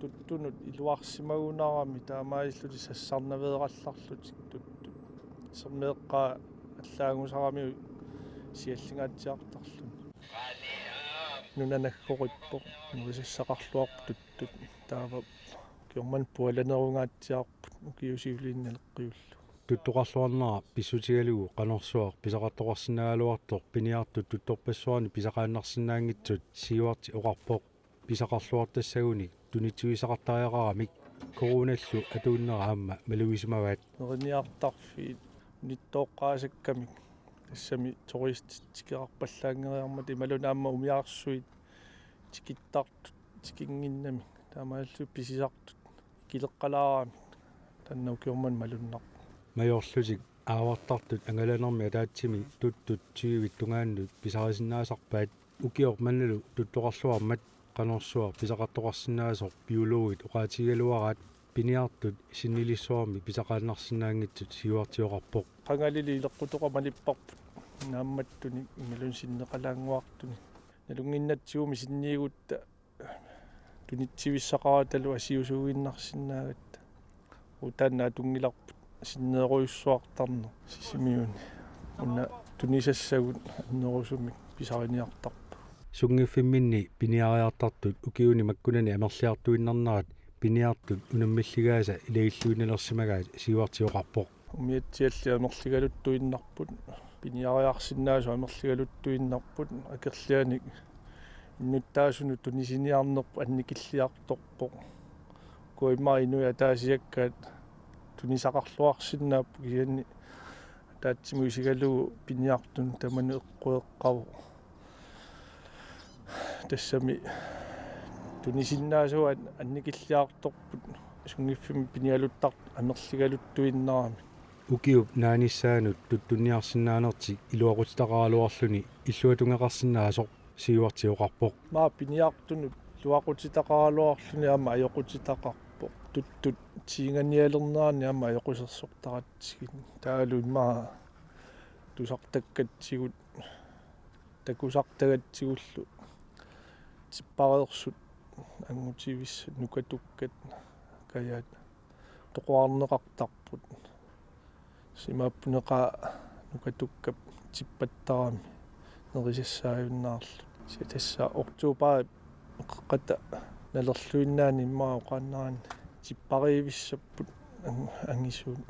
tuttunut iluarsimagunarami taamaalillutik sassarnaveerallarlutik tuttut. Sermeeqqaa allaagusaramiuk siallingaatsiartarluni. Nuna naggoqippoq, nerisassaqarluarpoq tuttut. Taava ukioq manna pualanerungaatsiarput ukiut siuliini naleqqiullugu. Tuttoqarluarnera pissutigalugu qanorsuaq pisaqartoqarsinnaagaluartoq piniartut tuttorpassuarnik pisaqaannarsinnaanngitsut Sivertip oqarpoq. Pisaqarluartassagunik tunitsivisaqartariaqaramik coronallu atuunnera aamma malugisimavaat. Neriniartarfiit unittooqqaasakkamik tassami turistit tikeqqallaanngeriarmata imaluunniit aamma umiarsuit tikittartut tikinnginnamik taamaalillutik pisisartut ikileqqalaaramik taanna ukioq manna malunnarpoq. Majorlutik aavartartut angalanermi ataatsimik tuttut tyvit tungaannut pisarisinnaasarpaat. Ukioq mannalu tuttoqarluarmat qanorsuaq pisaqartoqarsinnaasoq biologit oqaatigigaluaraat piniartut sinnilissuarmik pisaqaannarsinnaanngitsut Sivertip oqarpoq. Qangalili ileqqutoqaq malipparput naammattunik imaluunniit sinneqalaannguartunik. Nalunnginnatsigumi sinniigutta tunitsivissaqaratalu asiusuuginnarsinnaagatta. Uagut taanna atunngilarput sinneerujussuartarneq Sisimiuni. Una tunisassagut annerusumik pisariniartarput. Sunngiffimminni piniariartartut ukiuni makkunani amerliartuinnarnerat piniartut unammilligaasa ilagilluinnalersimagaat Sivertip oqarpoq. Umiatsialli amerligaluttuinnarput, piniariarsinnaasut amerligaluttuinnarput, akerlianik innuttaasunut tunisiniarnerput annikilliartorpoq. Ukua immaqa inuit ataasiakkaat tunisaqarluarsinnaapput kisianni ataatsimut isigalugu piniartunut tamanut eqqueeqqavoq. Tassami tunisinnaasut annikilliartorput sunngiffimmi pinialuttartut amerligaluttuinnarami. Ukiup naanissaanut tuttunniarsinnaanertik iluaqutitaqaraluarluni illuatungeqarsinnaasoq Sivertip oqarpoq. Maanna piniartunut iluaqutitaqaraluarluni aamma ajoqutitaqarpoq. Tuttut tiinganialernerani aamma ajoqusersortaratsigit. Taavalu immaqa tusartakkatsigut takusartagatsigullu tippareersut angutivissat nukatukkat kajaat toqorarneqartarput. Simaappuneqaa nukatukkap tippattarami nerisassaajunnaarlutik. Kisianni tassa oktobarip qeqqata nalerluinnaani immaqa oqaannaraanni tippariivissapput ang-, angisuut.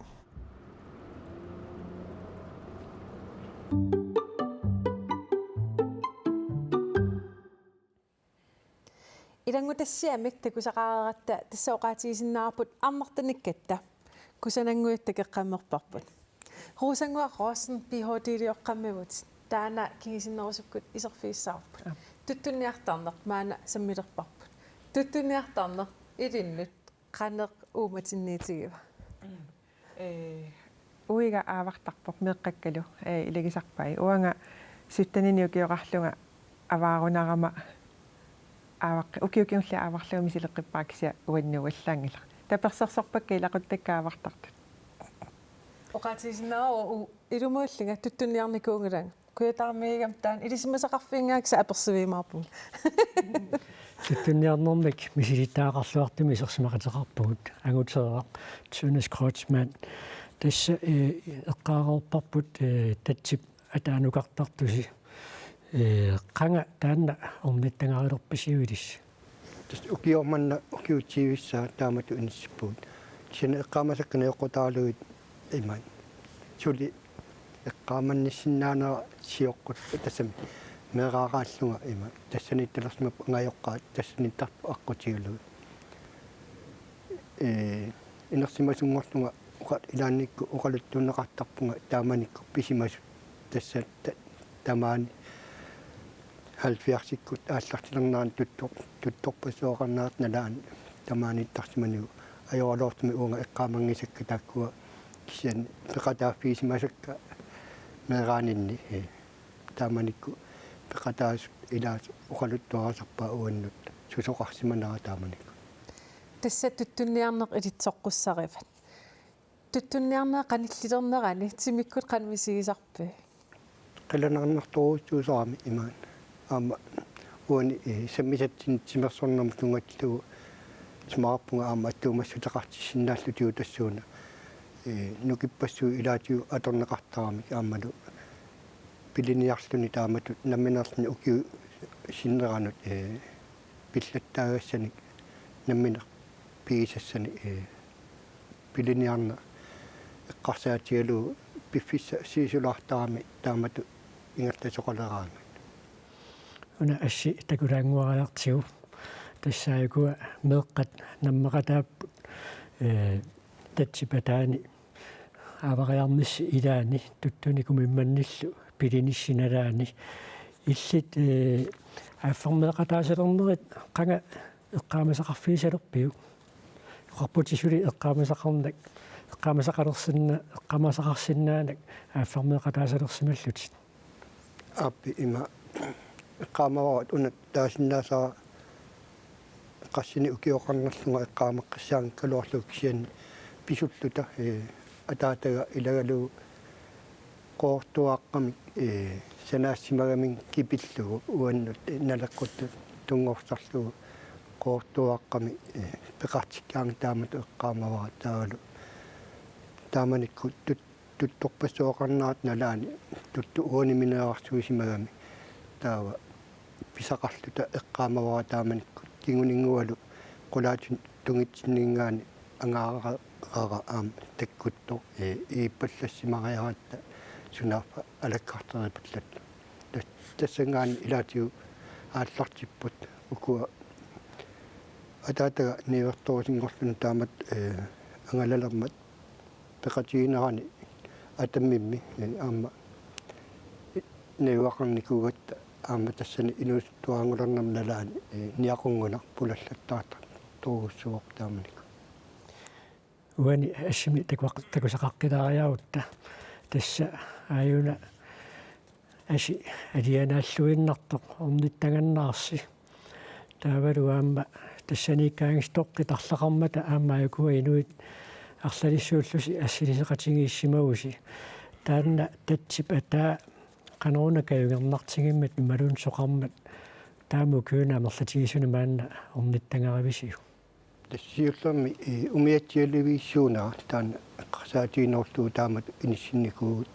Ilanngutassiamik takusaqareeratta tassa oqaatigisinnaavarput ammartanikkatta. Kusanannguit takoqqammerparput. Rosannguaq Rossen, Ph.D.-li oqqammivut. Taanna kingusinnerusukkut iserfigissavarput. Aap. Tuttunniartarneq maanna sammilerparput. Tuttunniartarneq ilinnut qanoq uummatinniitigiva? Ee, uiga aavartarpoq meeqqakkalu, ee, ilagisarpai. Uanga syttenini ukioqarlunga avaarunarama aavaqqi-, ukioq kingulleq aavarlunga misileqqippara kisianni uannut allaanngilaq. Tapersersorpakka ilaquttakka aavartartut. Oqaatigisinnaavara u-, ilumuullunga tuttunniarnikuunngilanga. Kujataamiigami taanna ilisimasaqarfigigaanni kisianni apersuimaarpunga. Tuttunniarnermik misilittagaqarluartumik isersimaqateqarpugut Anguteeraq Tønnes Kreutzmann. Tassa, eh, eqqaareerparput, eh, tatsip ataanukartartusi. Eh, qanga taanna ornittagarilerpisiuk ilissi? Tassa ukioq manna ukiut tyvissaat taamatut inissippugut. Kisianni eqqaamasakka najoqqutaralugit imaat. Suli eqqaamannissinnaanera sioqqut tassami meeraaraallunga imaat. Tassaniittalersimapput angajoqqaat, tassaniittarput aqqutigalugit. Ee, inersimasunngorlunga oqa-, ilaannikkut oqaluttuunneqartarpunga taamanikkut pisimasut tassa ta-, tamaani halvfjerdsikkut aallartilernerani tuttor-, tuttorpassuaqarnerata nalaani tamaaniittarsimaniuk ajoraluartumik uunga eqqaamanngisakka taakkua kisianni peqataaffigisimasakka meeraaninni, ee, taamanikkut peqataasut ilaat oqaluttuarisarpaat uannut susoqarsimanera taamanikkut. Tassa tuttunniarneq ilitsoqqussarivat. Tuttunniarneq qanillilernerani timikkut qanoq misigisarpit? Qilanaarnartorujussuusarami imaat. Aamma uani, eh, sammisatsinnik timersornermut tunngatillugu isumaqarpunga aamma attuumassuteqartissinnaalluta tassuuna. Eh, nukippassuit ilaatigut atorneqartaramik aammalu piliniarluni taamatut nammineerluni ukiup sinneranut, eh, pillattaagassanik nammineq pigisassanik, eh, piliniarneq eqqarsaatigalugu piffissaq sivisulaartarami taamatut ingerlasoqaleraangat. Una assi takulaannguariartigu. Tassa ukua meeqqat nammeqataapput, eh, tatsip ataani aavariarnissi ilaani tuttunik umimmannillu pilinissi nalaani. Illit, eh, aaffarmeeqataasalernerit qanga eqqaamasaqarfigisalerpiuk? Oqarputit suli eqqaamasaqarnak, eqqaamasaqalersinna-, eqqaamasaqarsinnaanak aaffarmeeqataasalersimallutit. Aappi ima eqqaamavara una taasinnaasara qassinik ukioqarnerlunga eqqaamaqqissaanngikkaluarlugu kisianni pisulluta, eh, ataataga ilagalugu Qoortuaqqamik, ee, sanaassimagamik kipillugu uannut, ee, naleqquttut tunngorsarlugu Qoortuaqqamik, ee, peqartikkaangat taamatut eqqaamavara taavalu. Taamanikkut tut-, tuttorpassuaqarnerata nalaani tuttut uani minerarsuisimagamik taava pisaqarluta eqqaamavara taamanikkut kinguninngualu qulaatut tungitsinninngaanniit angaarara aamma takkuttoq, ee, iippallassimariaratta sunaaffa alakkarteripallattoq. Tas-, tassanngaanniit ilaatigut aallartipput ukua ataataga niuertorusunngorluni taamatut, ee, angalalermat peqatiginerani atammimmi, ee, aamma najugaqarnikuugatta aamma tassani inuusuttuaraanngulernerma nalaani, ee, niaqunngunaq pulallattaartartorujussuuvoq taamanikkut. Uani assimi takuaq-, takusaqaqqilaariarutta tassa aajuna asi alianaalluinnartoq ornittagannaarsi. Taavalu aamma tassaniikkaangatsigit toqqit arlaqarmata aamma ukua inuit arlalissuullusi assiliseqatigiissimagusi. Taanna tatsip ataa qanoruna kajungernartigimmata imaluunniit soqarmat taama ukiuni amerlatigisunik maanna ornittagarivisiuk? Tassa siullermik, ee, umiatsialivissuunera taanna eqqarsaatiginerullugu taamatut inissinnikuuvugut.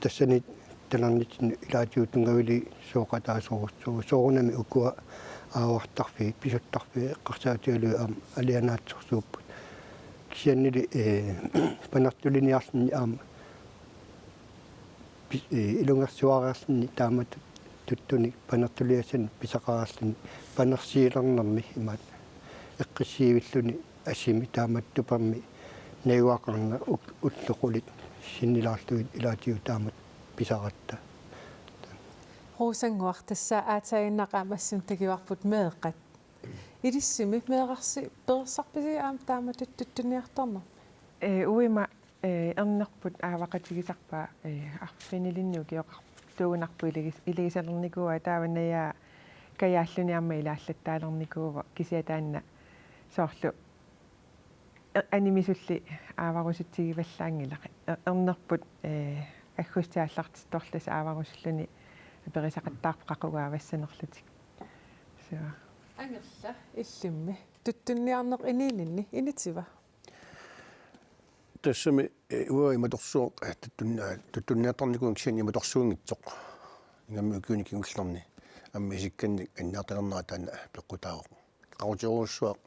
Tassani talernitsinnut ilaatigut tunngavili sooqataasorujussuuvoq. Soorunami ukua aavartarfiit, pisuttarfiit eqqarsaatigalugit aamma alianaatsorsuupput. Kisiannili, ee, panertuliniarluni aamma pi-, ee, ilungersuareerluni taamatut tuttunik panertuliassanik pisaqareerluni panersiilernermi imaat eqqissiivilluni assimi taamatut tupermi najugaqarneq uk-, ullut qulit sinnilaarlugit ilaatigut taamatut pisaratta. Rosannguaq, tassa aatsaaginnaq aamma assut takuarput meeqqat. Ilissimi meerarsi perorsarpisi aamma taamatut tuttunniartarnermi? Ee, uima Ee, ernerput aavaqatigisarpaa, ee, arfinilinnik ukioqartuugunarpoq iligis-, iligisalernikuuaa, taava Naja Kajaalluni aamma ilaallattaalernikuuvoq, kisianni taanna soorlu e-, animisulli aavarusutsigivallaanngilaq. E-, ernerput, ee, aggustip aallartittorluni aavarusulluni aperisaqattaarpoq qaqugu aavassanerlutik. Suu. Angerla, illimmi tuttunniarneq inuuninni initiva? Tassami, ee, uanga imatorsuaq, ee, tuttun-, ee, tuttunniartarnikuuvunga, kisianni imatorsuunngitsoq. Ingammik ukiuni kingullerni aamma isikkannik anniartalernerat taanna peqqutaavoq. Qaqutigerujussuaq,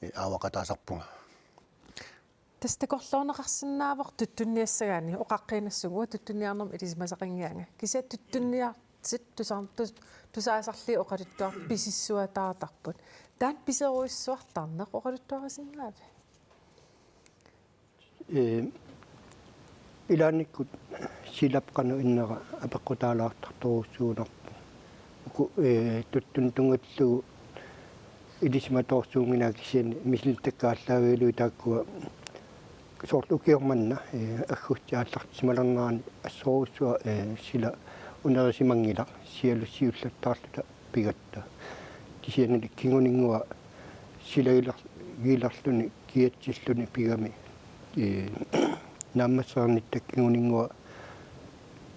ee, aavaqataasarpunga. Tassa takorloorneqarsinnaavoq tuttunniassagaanni, oqaqqinnissaanut uanga tuttunniarnermut ilisimasaqannginnama. Kisianni tuttunniartut tusaar-, tus-, tusaasarlugit oqaluttuartut pisissuataartarput. Taanna piserujussuartarneq oqaluttuarisinnaavit? Ee, ilaannikkut silap qanoq innera apeqqutaalaartartorujussuugunarpoq. Uku, ee, tuttunik tunngatillugu ilisimatoorsuunnginnama, kisianni misilittakkat aallaavigalugit taakkua soorlu ukioq manna, ee, aggustip aallartissimalernerani assorujussuaq, ee, sila unerisimanngilaq sialussiullattaarluta pigatta. Kisiannili kinguninngua silagiler-, gilerluni kiatsilluni pigami, ee, naammassereernittakka kinguninngua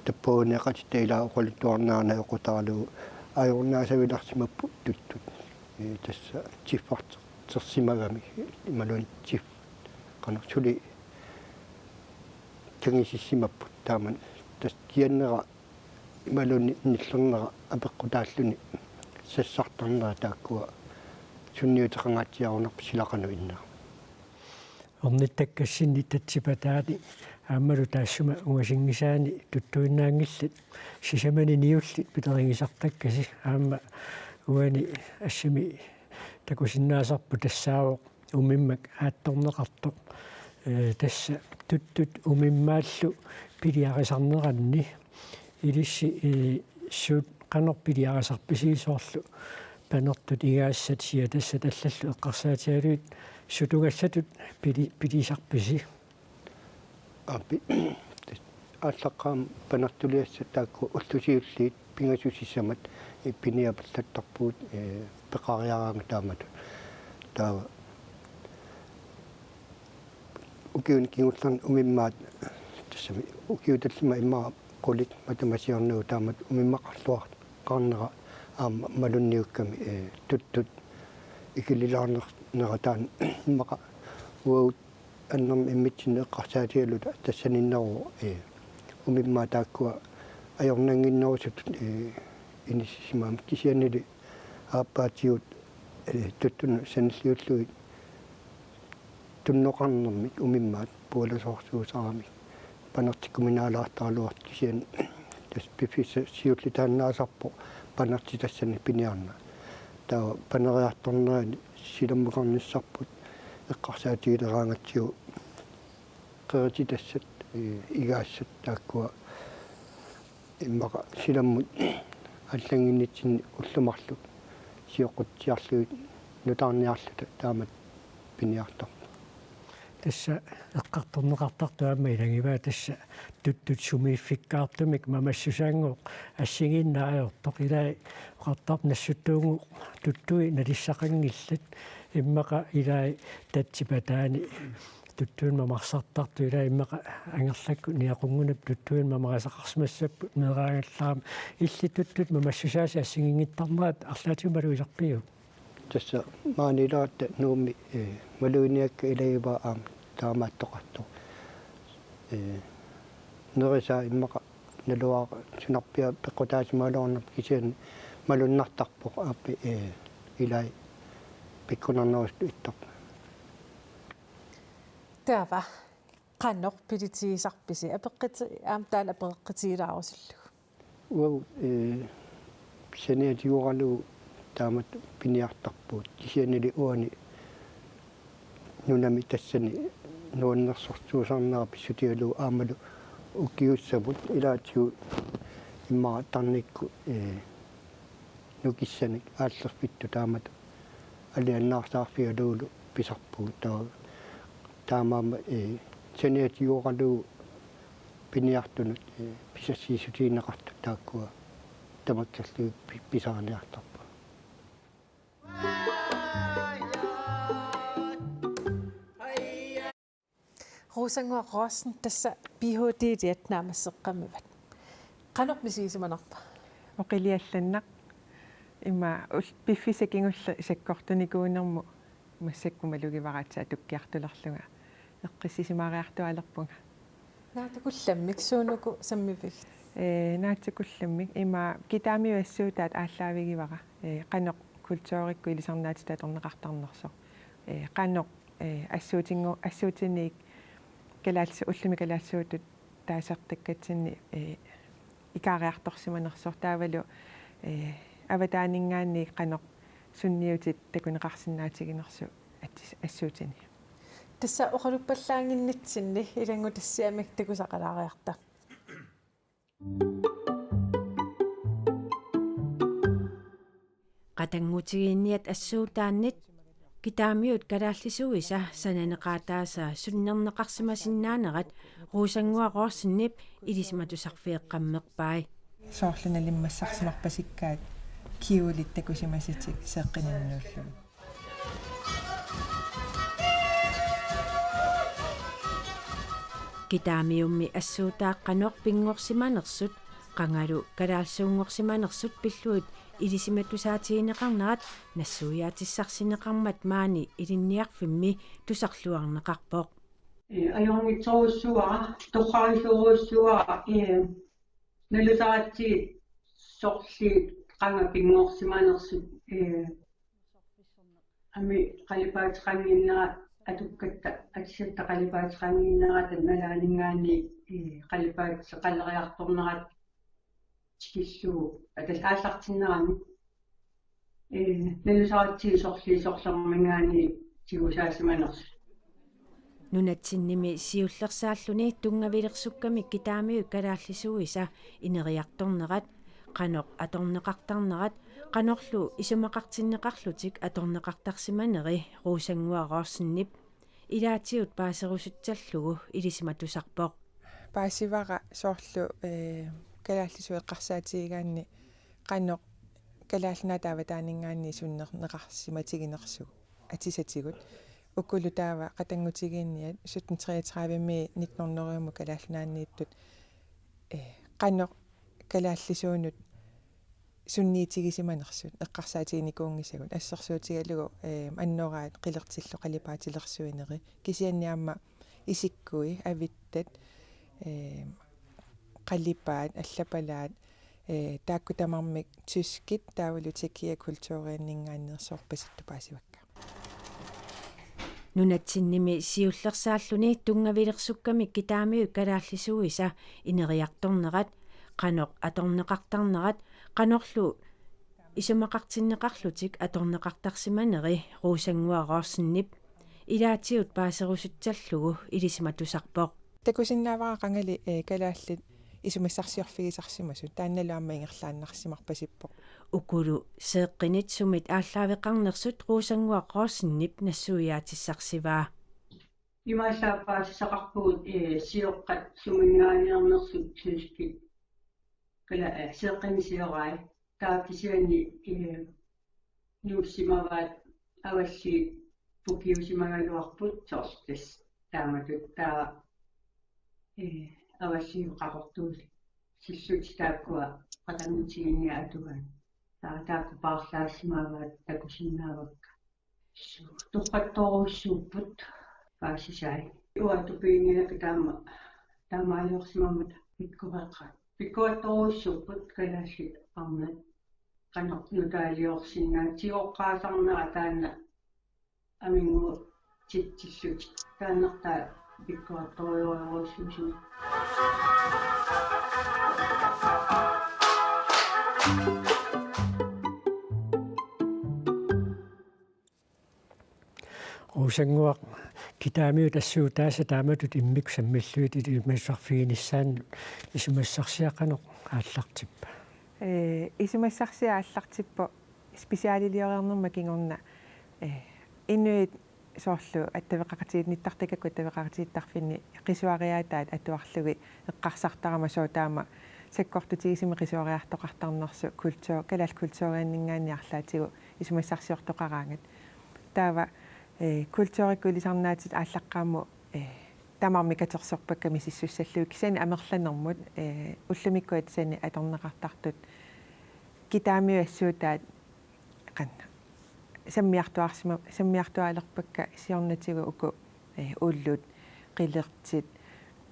tappavani qatitta ilaa oqaluttuarneranut ajoqutaaralugu ajornaasavilersimapput tuttut. Ee, tassa tiffartersimagami imaluunniit tif-, qanoq suli kangisissimapput taamani. Tassa kiannera imaluunniit nillernera apeqqutaalluni sassartarnera taakkua sunniuteqangaatsiarunarpoq sila qanoq innera. Ornittakkassinni tatsipataani aammalu taassuma ungasinngisaani tuttuinnaanngillat, sisamani niullit pilerigisartakkasi, aamma uani assimi takusinnaasarput tassaavoq umimmak aattorneqartoq. Ee, tassa tuttut umimmaallu piliarisarneranni ilissi, ee, suut qanoq piliarisarpisi, soorlu panertut, igaassat, siatassat allallu eqqarsaatigalugit suut tugassatut pili-, pilisarpisi? Aap, aallaqqaammut panertuliassat taakku ullut siulliit pingasut sisamat, ee, piniapallattarpugut, ee, peqariaraangat taamatut. Taava ukiuni kingullerni umimmaat, tassami ukiut tallimat immaqa qulit matamasiornagu taamatut umimmaqarluartarnera aamma malunniukkami, ee, tuttut ikililaarnera taanna immaqa uagut annermik immitsinnut eqqarsaatigaluta tassaninneruvoq, ee, umimmaat taakkua ajornannginnerusutut, ee, inissisimammat, kisiannili aappaatigut, ee, tuttunut sanilliullugit tunnoqarnermik umimmaat pualasoorsuusaramik panertikkuminaalaartaraluartut, kisianni tassa piffissaq siulleq taannaasarpoq panertik tassani piniarneq. Taava paneriartornerani silammukarnissarput eqqarsaatigileraangatsigu qerititassat, ee, igaassat taakkua immaqa silammut allannginnitsinni ullut marluk sioqqutsiarlugit nutaarniarluta taamatut piniartarput. Tassa eqqartorneqartartut aamma ilagivaat, tassa tuttut sumiiffikkaartumik mamassusaanngooq assigiinnaat ajortoq. Ilai oqartarpoq Nassuttuunnguup tuttui nalissaqanngillat, immaqa ilai tatsipataani tuttuinnaq mamarsartartut, ilai immaqa Angerlakkut Niaqungunap tuttuinnaq mamarisaqarsimassapput meeraagallaramik. Illit tuttut mamassusaasi assigiinngittarnerat arlaatigut malugisarpiuk? Tassa maani ilaat Nuummi, ee, maluginiakkat ilagivaat aamma taamaattoqartoq. Ee, nerisaa immaqa naluara sunarpiaq peqqutaasimagaluarnerpoq, kisianni malunnartarpoq aap, ee, ilai pikkunarnerusutut ittoq. Taava qanoq pilitigisarpisi? Apeqqut-, aamma taanna apereqqutigilaarusullugu. Uagut, ee, saniatigooralugu taamatut piniartarpugut, kisiannili uani nunami tassani nuannersorsuusarnera pissutigalugu aammalu ukiussamut ilaatigut immaqa tarnikkut, ee, nukissanik aallerfittut taamatut alianaarsaarfigalugulu pisarpugut. Taava taamaammat, ee, Saniatigooralugu piniartunut, eh, pisassiissutigineqartut taakkua tamakkerlugu pi-, pisariniartarput. Rosannguaq Rossen, tassa Ph.D.-liat naammasseqqammivat. Qanoq misigisimanarpa? Oqiliallannaq. Ima ul-, piffissaq kingulleq sakkortunikuunermut massakkut malugivara aatsaat tukkiartulerlunga eqqissisimaariartuaalerpunga. Naatsukullammik suunuku sammivigit? Ee, naatsukullammik ima Kitaamiut assuutaat aallaavigivara. Ee, qanoq kulturikkut ilisarnaatitut atorneqartarnersoq. Ee, qanoq, ee, assuutingu-, assuutiniit kalaallis-, ullumi kalaallisuutut taasartakkatsinni, ee, ikaariartorsimanersoq taavalu, ee, avataaninngaanniit qanoq sunniutit takuneqarsinnaatiginersut atsis-, assuutini. Tassa oqaluppallaannginnitsinni ilanngutassiamik takusaqalaariarta. Qatanngutigiinniat assuutaannit Kitaamiut kalaallisuisa sananeqaataasa sunnerneqarsimasinnaanerat Rosannguaq Rossenip ilisimatusarfeeqqammerpai. Soorlu nalimmassarsimarpasikkaat kjolit takusimasatik seeqqinninnullu. Kitaamiummi assuutaat qanoq pinngorsimanersut, qangalu kalaallisuunngorsimanersut pillugit ilisimatussaatigineqarnerat nassuiaatissarsineqarmat maani ilinniarfimmi tusarluarneqarpoq. Ee, ajornitsorujussuuara, torrarisorujussuuara, ee, nalusaratsigit sorliit qanga pinngorsimanersut, ee, aamma qalipaateqannginnera atukkatta, atisatta qalipaateqannginnera taava nalaaninngaanniit, ee, qalipaateqaleriartornerat tikillugu, atas aallartinnerani, ee, nalusaratsigit sorliit sorlerminngaanniit tigusaasimanersut. Nunatsinnimi siullersaalluni tunngavilersukkamik Kitaamiut kalaallisuisa ineriartornerat, qanoq atorneqartarnerat, qanorlu isumaqartinneqarlutik atorneqartarsimaneri Rosannguaq Rossenip ilaatigut paaserusutsallugu ilisimatusarpoq. Paasivara soorlu, ee, kalaallisut eqqarsaatigigaanni qanoq Kalaallit Nunaata avataaninngaanniit sunnerneqarsimatiginersugut atisatigut. Ukulu taava qatanngutigiinniat sytten treogtredive-miit nitten hundrede-mut Kalaallit Nunaanniittut, ee, qanoq kalaallisuunut sunniitigisimanersut eqqarsaatiginikuunngisagut, assersuutigalugu, ee, annoraat qilertillu qalipaatilersuineri, kisianni aamma isikkui, avittat, ee, qalipaat, allapalaat, ee, taakku tamarmik tyskit taavalu tjekkiat kulturianninngaanneersut orpasittoq paasivakka. Nunatsinnimi siullersaalluni tunngavilersukkamik Kitaamiut kalaallisuisa ineriartornerat, qanoq atorneqartarnerat, qanorlu isumaqartinneqarlutik atorneqartarsimaneri Rosannguaq Rossenip ilaatigut paaserusutsallugu ilisimatusarpoq. Takusinnaavara qangali, ee, kalaallit isumassarsiorfigisarsimasut, taannalu aamma ingerlaannarsimarpasippoq. Ukulu seeqqinit sumit aallaaveqarnersut Rosannguaq Rossenip nassuiaatissarsivoq. Imaallaat paasisaqarpugut, ee, sioqqat suminngaanneernersut tyskit kala-, ee, seeqqinnit siorai. Taava kisianni, ee, nuussimavaat avalliit pukiusimagaluarput soorlu tassa taamatut taava, ee, avalliut qaqortuusillutik taakkua qatanngutigiinniat atugaat. Taava taakku paarlaassimavaat takusinnaavakka. Suu, torrattorujussuupput paasisai. Uanga tupiginngilakka taama, taamaaliorsimammata pikkoreqaat. Pikkoreqaartorujussuupput kalaallit arnat qanoq nutaaliorsinnaasoq tigoqqaasarnera taanna aminnguutitsillutik. Taannartaa pikkoreqaartorujorujussuusimavoq. Rosannguaq, Kitaamiut assuutaasa taamatut immikkut sammillugit isumassarfiginissaannut isumassarsiat qanoq aallartippa? Ee, isumassarsiat aallartippoq specialiliornerma kingorna, ee, inuit Soorlu attaveqaqatigiit-, nittartakkakku attaveqaqatigiittarfinni qisuariaataat atuarlugit eqqarsartarama sooq taama sakkortutigisumik qisuariartoqartarnersoq kultur-, kalaallit kulturianninngaanniit arlaatigut isumassarsiortoqaraangat. Taava, eh, kulturikkut ilisarnaatit aallaqqaammut, eh, tamarmik katersorpakka misissussallugit kisianni amerlanermut, eh, ullumikkut atisani atorneqartartut Kitaamiut assuutaat qanoq sammiartuaarsima-, sammiartuaalerpakka siornatigut uku, eh, ullut, qilertit,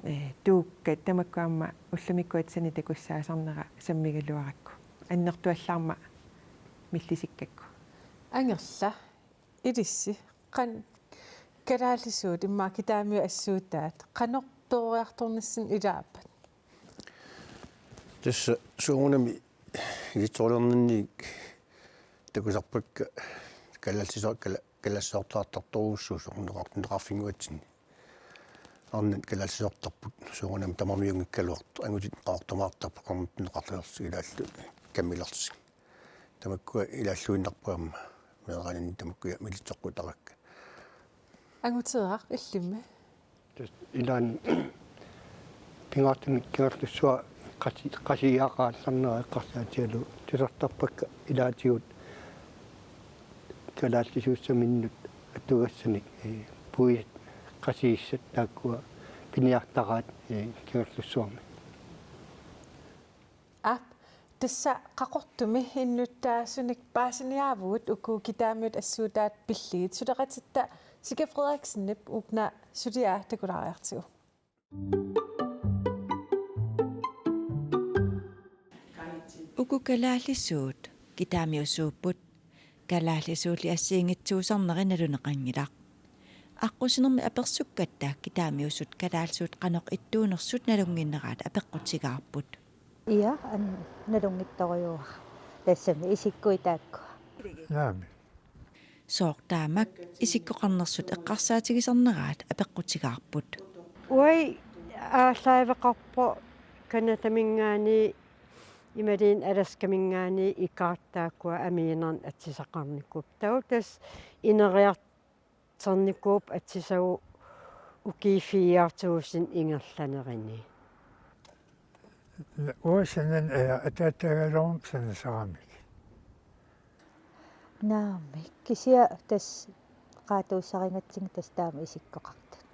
eh, tuukkat, tamakku aamma ullumikkut atisani takussaasarnera sammigaluarakku. Annertuallaarmat millisikkakku. Angerla, ilissi, qanoq kalaallisuut immaqa Kitaamiut assuutaat qanoq peroriartornissinni ilaappat? Tassa soorunami ilitsorulerninni takusarpakka kalaallisoo-, kala-, kalaallisoortartorujussuusoq neqar-, neqarfinnguatsinni. Arnat kalaallisoortarput soorunami tamarmiunngikkaluartoq, angutit qaqortumaartarput arnat neqarluarsi ilaallu kammilersi. Tamakkua ilaalluinnarput aamma meeraaninni tamakkuja militsoqqutarakka. Anguteeraq illimmi? Tassa ilaanni pingaartumik Kangerlussuaq qasi-, qasiiaqaallarnera eqqarsaatigalugu tusartarpakka ilaatigut kalaallisuussaminnut atugassanik, eh, puisit qasiissat taakkua piniartaraat, eh, Kangerlussuarmi. Aap, tassa Qaqortumi innuttaasunik paasiniaavugut uku Kitaamiut assuutaat pillugit. Suleqatitta Sika Frederiksenip uunga suliaa takulaariartigu. Uku kalaallisuut Kitaamiusuupput. Kalaallisuulli assigiinngitsuusarneri naluneqanngilaq. Aqqusinermi apersukkatta Kitaamiusut kalaallisut qanoq ittuunersut nalunnginneraat apeqqutigaarput. Ia, an-, nalunngitsorujuuara. Tassami isikkuit taakkua. Naamik. Sooq taamak isikkoqarnersut eqqarsaatigisarneraat apeqqutigaarput. Uagut aallaaveqarpoq Canadaminngaanniit imaluunniit Alaskaminngaanniit ikaartaakua amiinernik atisaqarnikuupput. Taava tassa ineriartornikuupput atisagut ukiut fire tusind ingerlanerini. Uanga sanani, eh, ataatagalorm sanasaramik. Naamik, kisianni tassa qaatuussarigatsigit tassa taama isikkoqartut.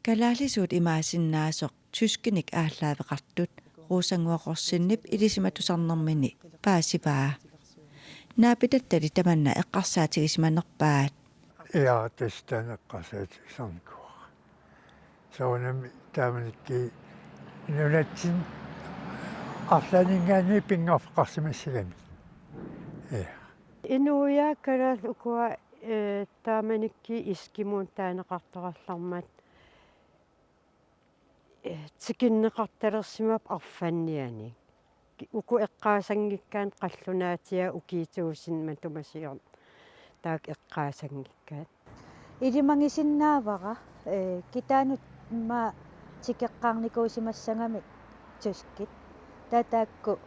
Kalaallisuut imaassinnaasoq tyskinik aallaaveqartut Rosannguaq Rosingip ilisimatusarnermini paasivaa. Naapitattali tamanna eqqarsaatigisimanerpaat. Ia, tassa taanna eqqarsaatigisarnikuuara. Soorunami taamanikkut nunatsinni arlaanninngaanniit pinngorfeqarsimassagamik. Ia. Inuiaat kalaallit ukua, eh, taamanikkut eskimoit taaneqartoqarmat, eh, tikinneqartalersimapput arfannianik. Uku eqqaasanngikkaat qallunaatiat ukiut tusind matuma siorna. Taakku eqqaasanngikkaat. Ilimagisinnaavara, eh, kitaanut immaqa tikeqqaarnikuusimassagamik tyskit. Taava taakku,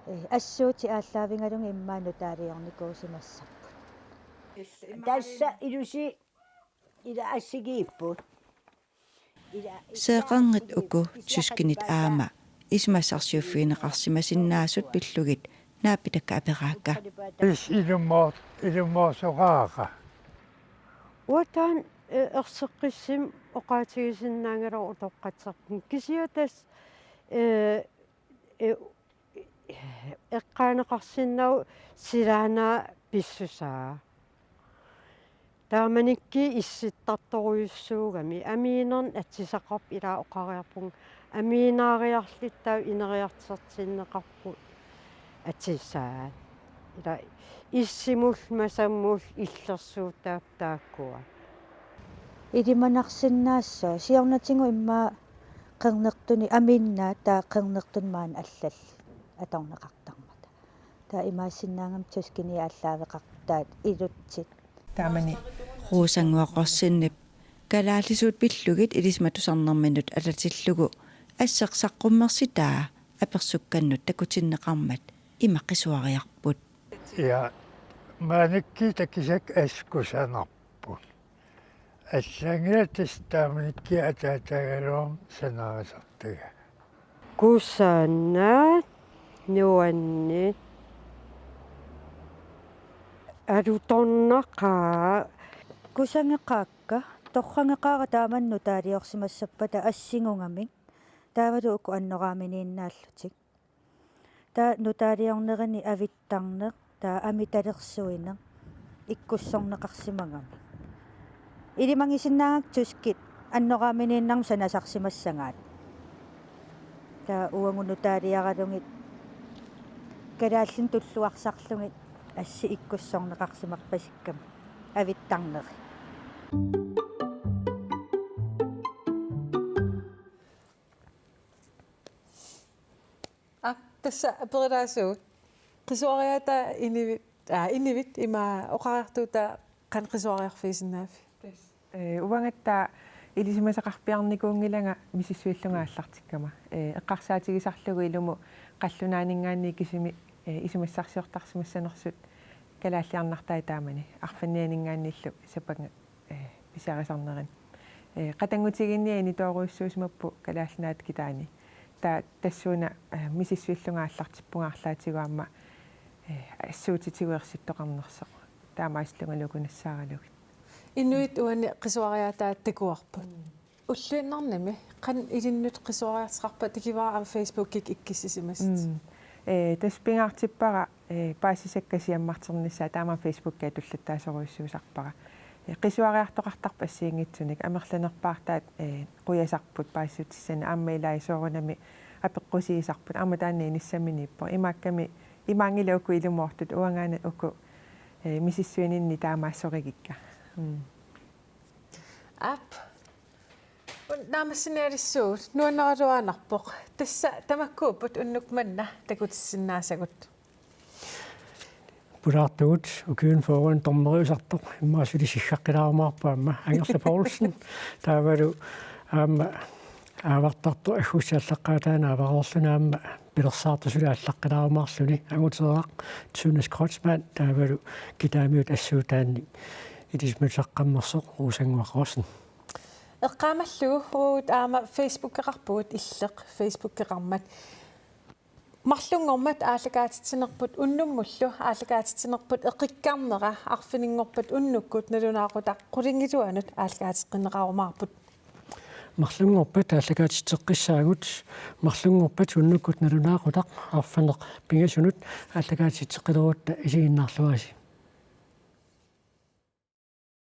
eh, assuutit aallaavigalugit immaqa nutaaliornikuusimassapput. Tassa ilusi ila assigiipput. Seeqerngit uku tyskinit aamma isumassarsiuffigineqarsimasinnaasut pillugit naapitakka aperaakka. Is ilummoor-, ilummoorsoraara. Uanga taanna, eh, erseqqissumik oqaatigisinnaanngilara utoqqatserpunga. Kisianni tassa, eh, eh, eqqaaneqarsinnaavoq silaannaap pissusaa. Taamanikkut issittartorujussuugami amiinernik atisaqarpoq, ila oqariarpunga amiinaariarluta ineriartortinneqarput atisaat. Ila issimullu masammullu illersuutaapput taakkua. Ilimanarsinnaassooq siornatigut immaqa qernertunik aminnaa taava qernertunik maani allallu atorneqartarmata. Taava imaassinnaagami tyskini aallaaveqartaat ilutsit. Taamani Rosannguaq Rosingip kalaallisuut pillugit ilisimatusarnerminut atatillugu asseq saqqummersitaa apersukkannut takutinneqarmat ima qisuariarput. Ia, maanikkut takisakka assut kusanarput. Allanngilaq tassa taamanikkut ataatagaluarmat sanaarisartagaa. Kusanaq, nuanneq. Alutornaqaaq. Kusageqaakka, torrageqaara taama nutaaliorsimassappata assingugamik. Taavalu uku annoraaminiinnaallutik. Taava nutaaliornerini avittarneq, taava amitalersuineq, ikkussorneqarsimagamik. Ilimagisinnaagakku tyskit annoraaminiinnarmik sanasarsimassagaat. Taava uagut nutaaliaralugit kalaallinut tulluarsarlugit assit ikkussorneqarsimarpasikkamik avittarneri. Aa, tassa aperilaassuugut. Qisuariaataat inivit, aa, inivit ima oqariartuutaat qanoq qisuariarfigisinnaavit? Ee, uangattaaq ilisimasaqarpiarnikuunngilanga misissuillunga aallartikkama. Ee, eqqarsaatigisarlugu ilumut qallunaaninngaanniit kisimi, ee, isumassarsiortarsimassanersut kalaalliarnartai taamani. Arfannianinngaanniillu sapangat ee, pisiarisarnerini. Ee, qatanngutigiinniat initoorujussuusimapput Kalaallit Nunaata kitaani. Taava tassuuna, ee, misissuillunga aallartippunga arlaatigut aamma, ee, assuutitigut ersittoqarnersoq. Taamaasillungalu uku nassaaralugit. Inuit uani qisuariaataat takuarput. Ulluinnarnimi qanoq ilinnut qisuariarteqarpa, tikivara aamma Facebookikkut ikkissisimasat. Mm. Ee, tassa pingaartippara ee, paasisakka siammarternissaat taama Facebookikkut atullattaasorujussuusarpara. Ee, qisuariartoqartarpoq assigiinngitsunik, amerlanerpaartaat, ee, qujasarput paasissutissanik aamma ilai soorunami apeqqusiisarput, aamma taanna inissaminiippoq. Imaakkami, imaanngilaq uku ilumoortut, uangaana uku, ee, misissuininni taamaassorigikka. Mm. Aap. Una naammassinialissuugut, nuanneraluaannarpoq. Tassa tamakkuupput unnuk manna takutissinnaasagut. Pulaartugut ukiuni fyrreni dommeriusartoq, immaqa suli siggaqqilaarumaarpoq aamma Angerla Poulsen. Taavalu aamma aavartartoq Aggustip aallaqqaataani aavareerluni aamma pilersaartoq suli aallaqqilaarumaarluni, Anguteeraq Tønnes Kreutzmann, taavalu kitaamiut assuutaannik ilisimatussaqqammersoq Rosannguaq Rossen. Eqqaamallugu uagut aamma Facebookeqarpugut, illeq Facebookeqarmat. Marlunngormat aallakaatitsinerput unnummullu aallakaatitsinerput eqikkarnera arfininngorpat unnukkut nalunaaqutaq qulingiluanut aallakaateqqinneqarumaarput. Marlunngorpat aallakaatitseqqissaagut, marlunngorpat unnukkut nalunaaqutaq arfineq-pingasunut aallakaatitseqqilerutta isiginnaarluarisi.